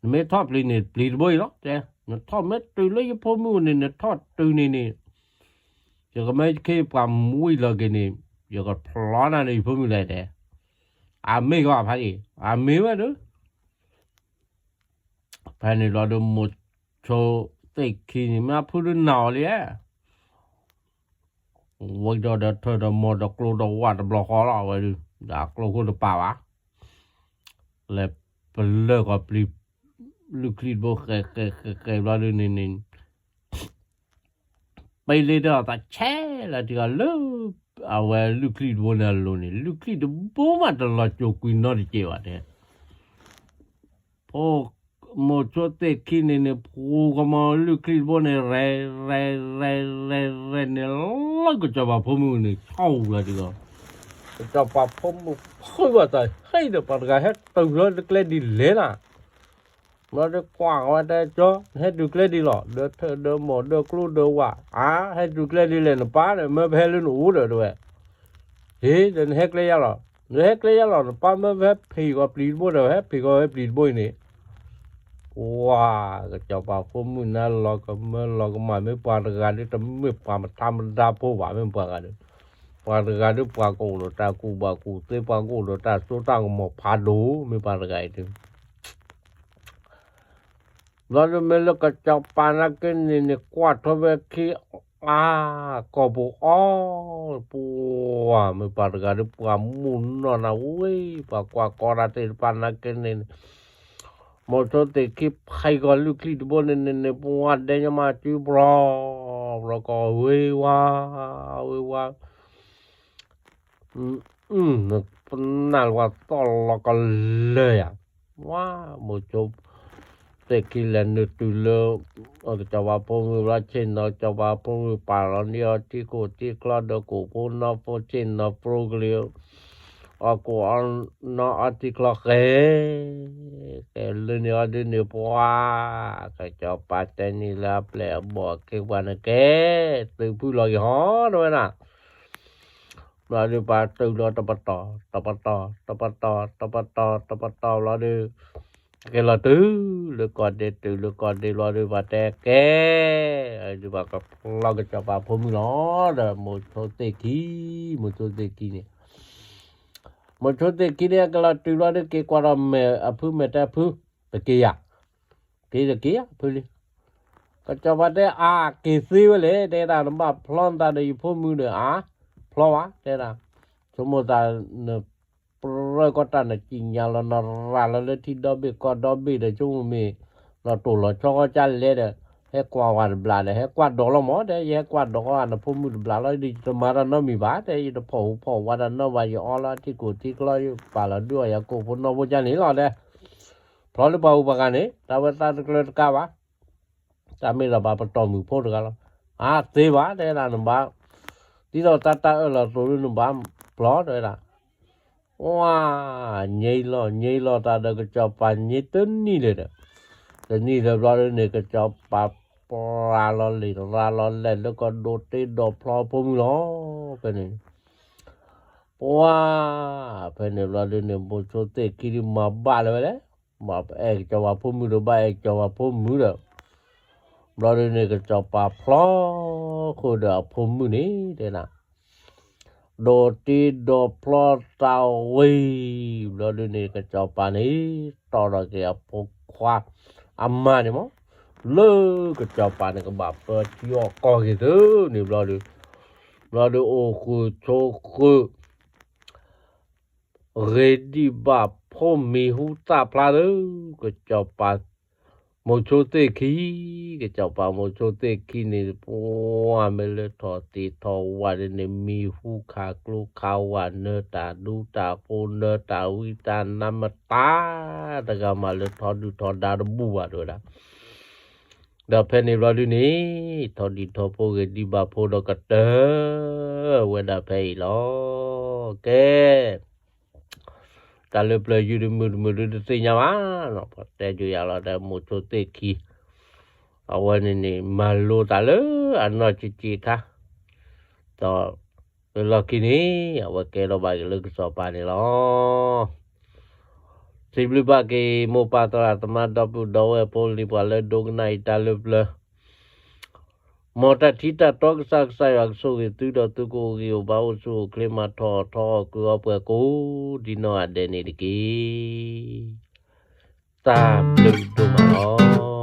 နမ့ၢ်ထီၣ်ပျံၤန့ၣ် ပျံၤတဘိအံၤလီၤ တဲ, နထီၣ်မ့ၢ်တုၤလၢယဖိမုၣ်န့ၣ် နထီၣ်တုၤန့ၣ်န့ၣ်, ယကမ့ၢ်ခ့ပှၤမူအံၤလီၤက့ၤန့ၣ်, ယကဖျီနၤန့ၣ် ယဖိမုၣ်လဲၣ်တဲ, အမ့ၢ်ဂီၢ်ဖးအံၤ, အမ့ၢ်ဝဲဒီး ဖဲန့ၣ်လီၤဒီး မိၤဆိသ့ၣ်ခံန့ၣ် မ့ၢ်ဖုဒုးနာ်အီၤလံဧါ, ဝံၤဒီးဒီးထၢဒီးမိၤဒီးကျိဒီးဝၣ်တဘျီဃီလီၤ အဝဲဒုး ဒီးကျိခိၣ်တပာ်ဘၣ်, လဲၤပလၢၢ်ကီၤပျံၤ လုၢ်ချံတဘိ ဃဲးဃဲးဃဲးဃဲးဘျီဒုးန့ၣ်န့ၣ် ပ့လ့ဒီးသးဆဲးလီၤတံၢ်အီၤလၢ အဝဲလုၢ်ချံတဘိန့ၣ်အလိၤန့ၣ် လုၢ်ချံတဘိမးတလီၤစိၤကွံာ်နီတစဲးဘၣ်တဲ ဖိ မိၤဆိသ့ၣ်ခံန့ၣ်န့ၣ် ဖှူကမီၤလုၢ်ချံတဘိန့ၣ် ရဲၣ်ရဲၣ်ရဲၣ်ရဲၣ်ရဲၣ်န့ၣ် လီၤကစီၤပၤဖိမုၣ်န့ၣ် ဆီၣ်ဝံၤလီၤတံၢ်အီၤ, ကစီၤပၤဖိမုၣ်ဖုးဘၣ်သးဟဲဒီး ပှၤတဂၤဟဲတုၤလၢကျဲဒ်လဲၣ်နၤ ဘျီဒီးကွၢ်ဝဲတဲကၠီ နဟဲတုၤကျဲဒ်လဲၣ် ဒီးထၢဒီးမိၤဒီးကျိဒီးဝၣ် အါ ဟဲတုၤကျဲဒ်လဲၣ် နပၢ်ဒီးမၢပဟဲလၢနအိၣ်ဒီးတဲဝဲ, ဟ့ၣ် ဒီးနဟဲကျဲယါလီၤ နဟဲကျဲယါလီၤ နပၢ်မၢပဟဲဖံးဃီၤပျံၤတဘိဒီး ဟဲဖံးဃီၤဝဲပျံၤတဘိအံၤန့ၣ်, ဝါ ကစီၤပၤဖိမုၣ်န့ၣ်လီၤကမၢလီၤကမၣ် မ့ၢ်ပှၤတဂၤဒီး တမ့ၢ်ပှၤမထါမဒါဖိဘၣ် မ့ၢ်ပှၤဂၤဒီး ပှၤတဂၤဒီးပှၤကအိၣ်ဒီးတၢ်ကူၣ်ဘၣ်ကူၣ်သ့ ပှၤကအိၣ်ဒီးတၢ်စိတၢ်ကမီၤဖးဒိၣ် မ့ၢ်ပှၤတဂၤအံၤဒီး ဘျီဒီးမ့ၢ်လၢကစီၤပၤနာ်က့န့ၣ်န့ၣ် ကွၢ်ထီၣ်ဝဲခံ အါ ကီၢ်ပူၤအီၤ ပှၤမ့ၢ်ပှၤတဂၤဒီး ပှၤမူၢ်နီၢ်နၤဝဲ ပှၤကွၢ်ကီတၢ်သ့ၣ်တဖၣ်နာ်က့န့ၣ်န့ၣ် မိၤဆိသ့ၣ်ခံဖံးဃီၤလုၢ်ချံတဘိန့ၣ်န့ၣ်န့ၣ် ပှၤဒဲညီမးစုပျီ ပျီကီၢ်ဝ့ၤဝါ ဝ့ၤဝါ ပနၢ်လၢပှၤသီၣ်လီၤကလၢာ်ယါ, ဝါ မိၤဆိသ့ၣ်ခံလဲၤနုာ်တုၤလၢ ကစီၤပၤဖိမုၣ်ဘျီ ဆ့ၣ်နီၤကစီၤပၤဖိမုၣ်ပာ်လီၤန့ၢ်အီထံခိၣ်ထံချီဒီး ကိၣ်ဖိနီၢ်ဖိ ဆ့ၣ်နီၤပြိကလံၤ အီၣ်ကိၣ်အီနီၢ်အီထံချီဃဲ ကဲလၢန့ၣ်အီၤဒုးန့ၣ်ပှၤ ကစီၤပၤတဲန့ၣ်လၢအပျဲၢ်အဘီၣ်အခ့ပှၤန့ၣ်ကဲ သုးဖုလီၤက့ၤဟီ တဲဝဲဒၣ် ဘျီဒုးပှၤတုၤလီၤတပတီၢ် တပတီၢ် တပတီၢ် တပတီၢ် တပတီၢ်ဘျီဒုး ကဲလီၤတုၤလၢကီၢ်ဒ့ တုၤလၢကီၢ်ဒ့ဘျီဒုး ပှၤတဲကဲ ဒုးပှၤကဖျီကစီၤပၤဖိမုၣ်လီၤ ဒီးမိၤဆိသ့ၣ်ခံ မိၤဆိသ့ၣ်ခံန့ၣ် မိၤဆိသ့ၣ်ခံန့ၣ် ကဲလီၤတုၤဘျီဒုး က့ၤကွၢ်ဒီးမဲာ်အဖု မဲာ်တဲဖု တက့ၤယၤ က့ၤတက့ၤယၤဖုလံ ကစီၤပၤတဲအါ က့ၤသ့ဝဲလဲၣ် တဲဒၣ် နဘၣ်ဖျီနသးဒီးယဖိမုၣ်ဒီးအါ ဖျီဝဲ တဲဒၣ် ဆိကမိၣ်သး နပြၢကီၢ်တၢ် နစံၣ်ညါလီၤ နရၤလီၤလၢထံဒီဘ့ၣ်ကီၢ်ဒီဘ့ၣ်ဒီး ဆိကမိၣ်မ့ၢ် လီၤတိၢ်လီၤဆီဃီကလဲဒီး ဟဲကွၢ်ဝဲတဘျီဒီး ဟဲကွၢ်ဒီးလီၤမး တဲ ယဟဲကွၢ်ဒီးဃီ နဖိမုၣ်တဘျီလီၤဒီး ယတမၤတၢ်နီတမံၤဘၣ် တဲ ယတဖီၣ်ဟူဖီၣ်ဝါတၢ်နီတမံၤဘၣ် ယအီလၢထံခိၣ်ထံချီ ယပာ်လီၤဒုးအီၣ်ယၤကိၣ်ဖိနီၢ်ဖိကန့ၣ်လီၤ တဲ ဖျီလၢပှၤဂုၤပှၤဂၤန့ၣ် တၢ်ဝဲသးတကျၢတကါဘၣ် တၢ်မ့ၢ်လီၤဘၣ်ပတီၢ်မုၢ်ဖိတဂၤလီၤ အါသ့ဘၣ် တဲဒၣ် နဘၣ် ဒ်သိးတၢ်တၢ်အၢၣ်လီၤသိးလၢနဘၣ်ဖျီ တဲဝဲဒၣ် ဝါ ညံလီၤ ညံလီၤတၢ်ဒီး ကစီၤပၤညံတနံၣ်လၢၤဒီး တနံၣ်လၢၤဘျီဒုးန့ၣ် ကစီၤပၤပှၤလီၤလံၤ ရၤလီၤလဲၣ်လၢကီၢ်ဒိးတ့ဒိးဖျီဖိမုၣ်လီၤ ဖဲန့ၣ် ပှၤ ဖဲန့ၣ်ဘျီဒုးန့ၣ် မိၤဆိသ့ၣ်ခံဒုးမၤဘၣ်လၢၤဝဲလဲၣ် မၤအဲၣ်ကစီၤပၤဖိမုၣ်ဒီး ဘၣ်အဲၣ်ကစီၤပၤဖိမုၣ်ဒီး ဘျီဒုးန့ၣ် ကစီၤပၤဖျီဃုာ်ဒီးအဖိမုၣ်န့ၣ် တဲဒၣ် ဒိးတ့ဒိးဖျီတၢ်ဝံၤ ဘျီဒုးန့ၣ် ကစီၤပၤန့ၣ် တီၢ်ထီၣ်က့ၤအဖိခွါ အမါန့ၣ်မး လၢကစီၤပၤန့ၣ် ကဘၣ်ပၢထံအီၣ်ကီၢ်က့ၤသုန့ၣ် ဘျီဒုး ဘျီဒုးအိၣ်ဃုာ်ဆိးဃုာ် ဂ့ၤဒံးဘၣ်ဖိမံၤဟူသၣ်ဖျါသု ကစီၤပၤ မိၤဆိသ့ၣ်ခံ ကစီၤပၤမိၤဆိသ့ၣ်ခံန့ၣ် ပှၤမ့ၢ်လၢထီၣ်သ့ၣ်ထီၣ်ဝၣ်ဒ်န့ၣ် မံၤဟူခးကျိခးဝၣ်နၢၤတၢ်ဒူတၢ်ဖိနၢၤတၢ်ဝံတၢ်နါမတၤ တဂၤမးလၢထီဒုၣ်ထီဒါတဘူၣ်ဘၣ်တဲဝဲဒၣ် ဒီးဖဲန့ၣ်ဘျီဒုးန့ၣ် ထီဒုၣ်ထီဖိဂ့ၤဒံးဘၣ်ဖိဒီးကတၢၢ်ဝဲဒၣ်ဖဲအံၤလီၤ. ကဲ တၢ်လၢပျၢၤယုၢ်တမုာ်တမုာ်ဒုးတသ့ၣ်ညါဘၣ်, ပှၤတဲယိၤယၤလီၤတဲမိၤဆိသ့ၣ်ခံ, အဝဲန့ၣ်န့ၣ် မၤလိသးလၢအနီၢ်ကံကံအခါ, ဒီး လၢလီၢ်ခံန့ၣ် အဝဲကဲထီၣ်ဘၣ်က့ၤလၢကစီၤပၤန့ၣ်လီၤ. စံးဘျုးဘၣ်က့ၤ မိၢ်ပၢ်သရၣ်သမါဒီပုၢ်ဒီဝဲၢ်ဖိလံၤပှၤလၢဒိကနၣ်အံၤတၢ်လၢပျၢၤ, မ်တၢ်ထံတၢ်တီကစၢ်ကစၢ်ယွၤကဆိၣ်ဂ့ၤသုဒီးသုကအိၣ်ဂံၢ်အိၣ်ဘါအိၣ်ဆူၣ်အိၣ်ချ့မၤထီၣ်အီၣ်ထီၣ်အီၣ်ကုၢ်အီပှဲၤကိးဒ်နီၢ်ဂၤဒဲးန့ၣ်တက့ၢ်. တၢ်ဘျုးဒိၣ်မးလီၤ.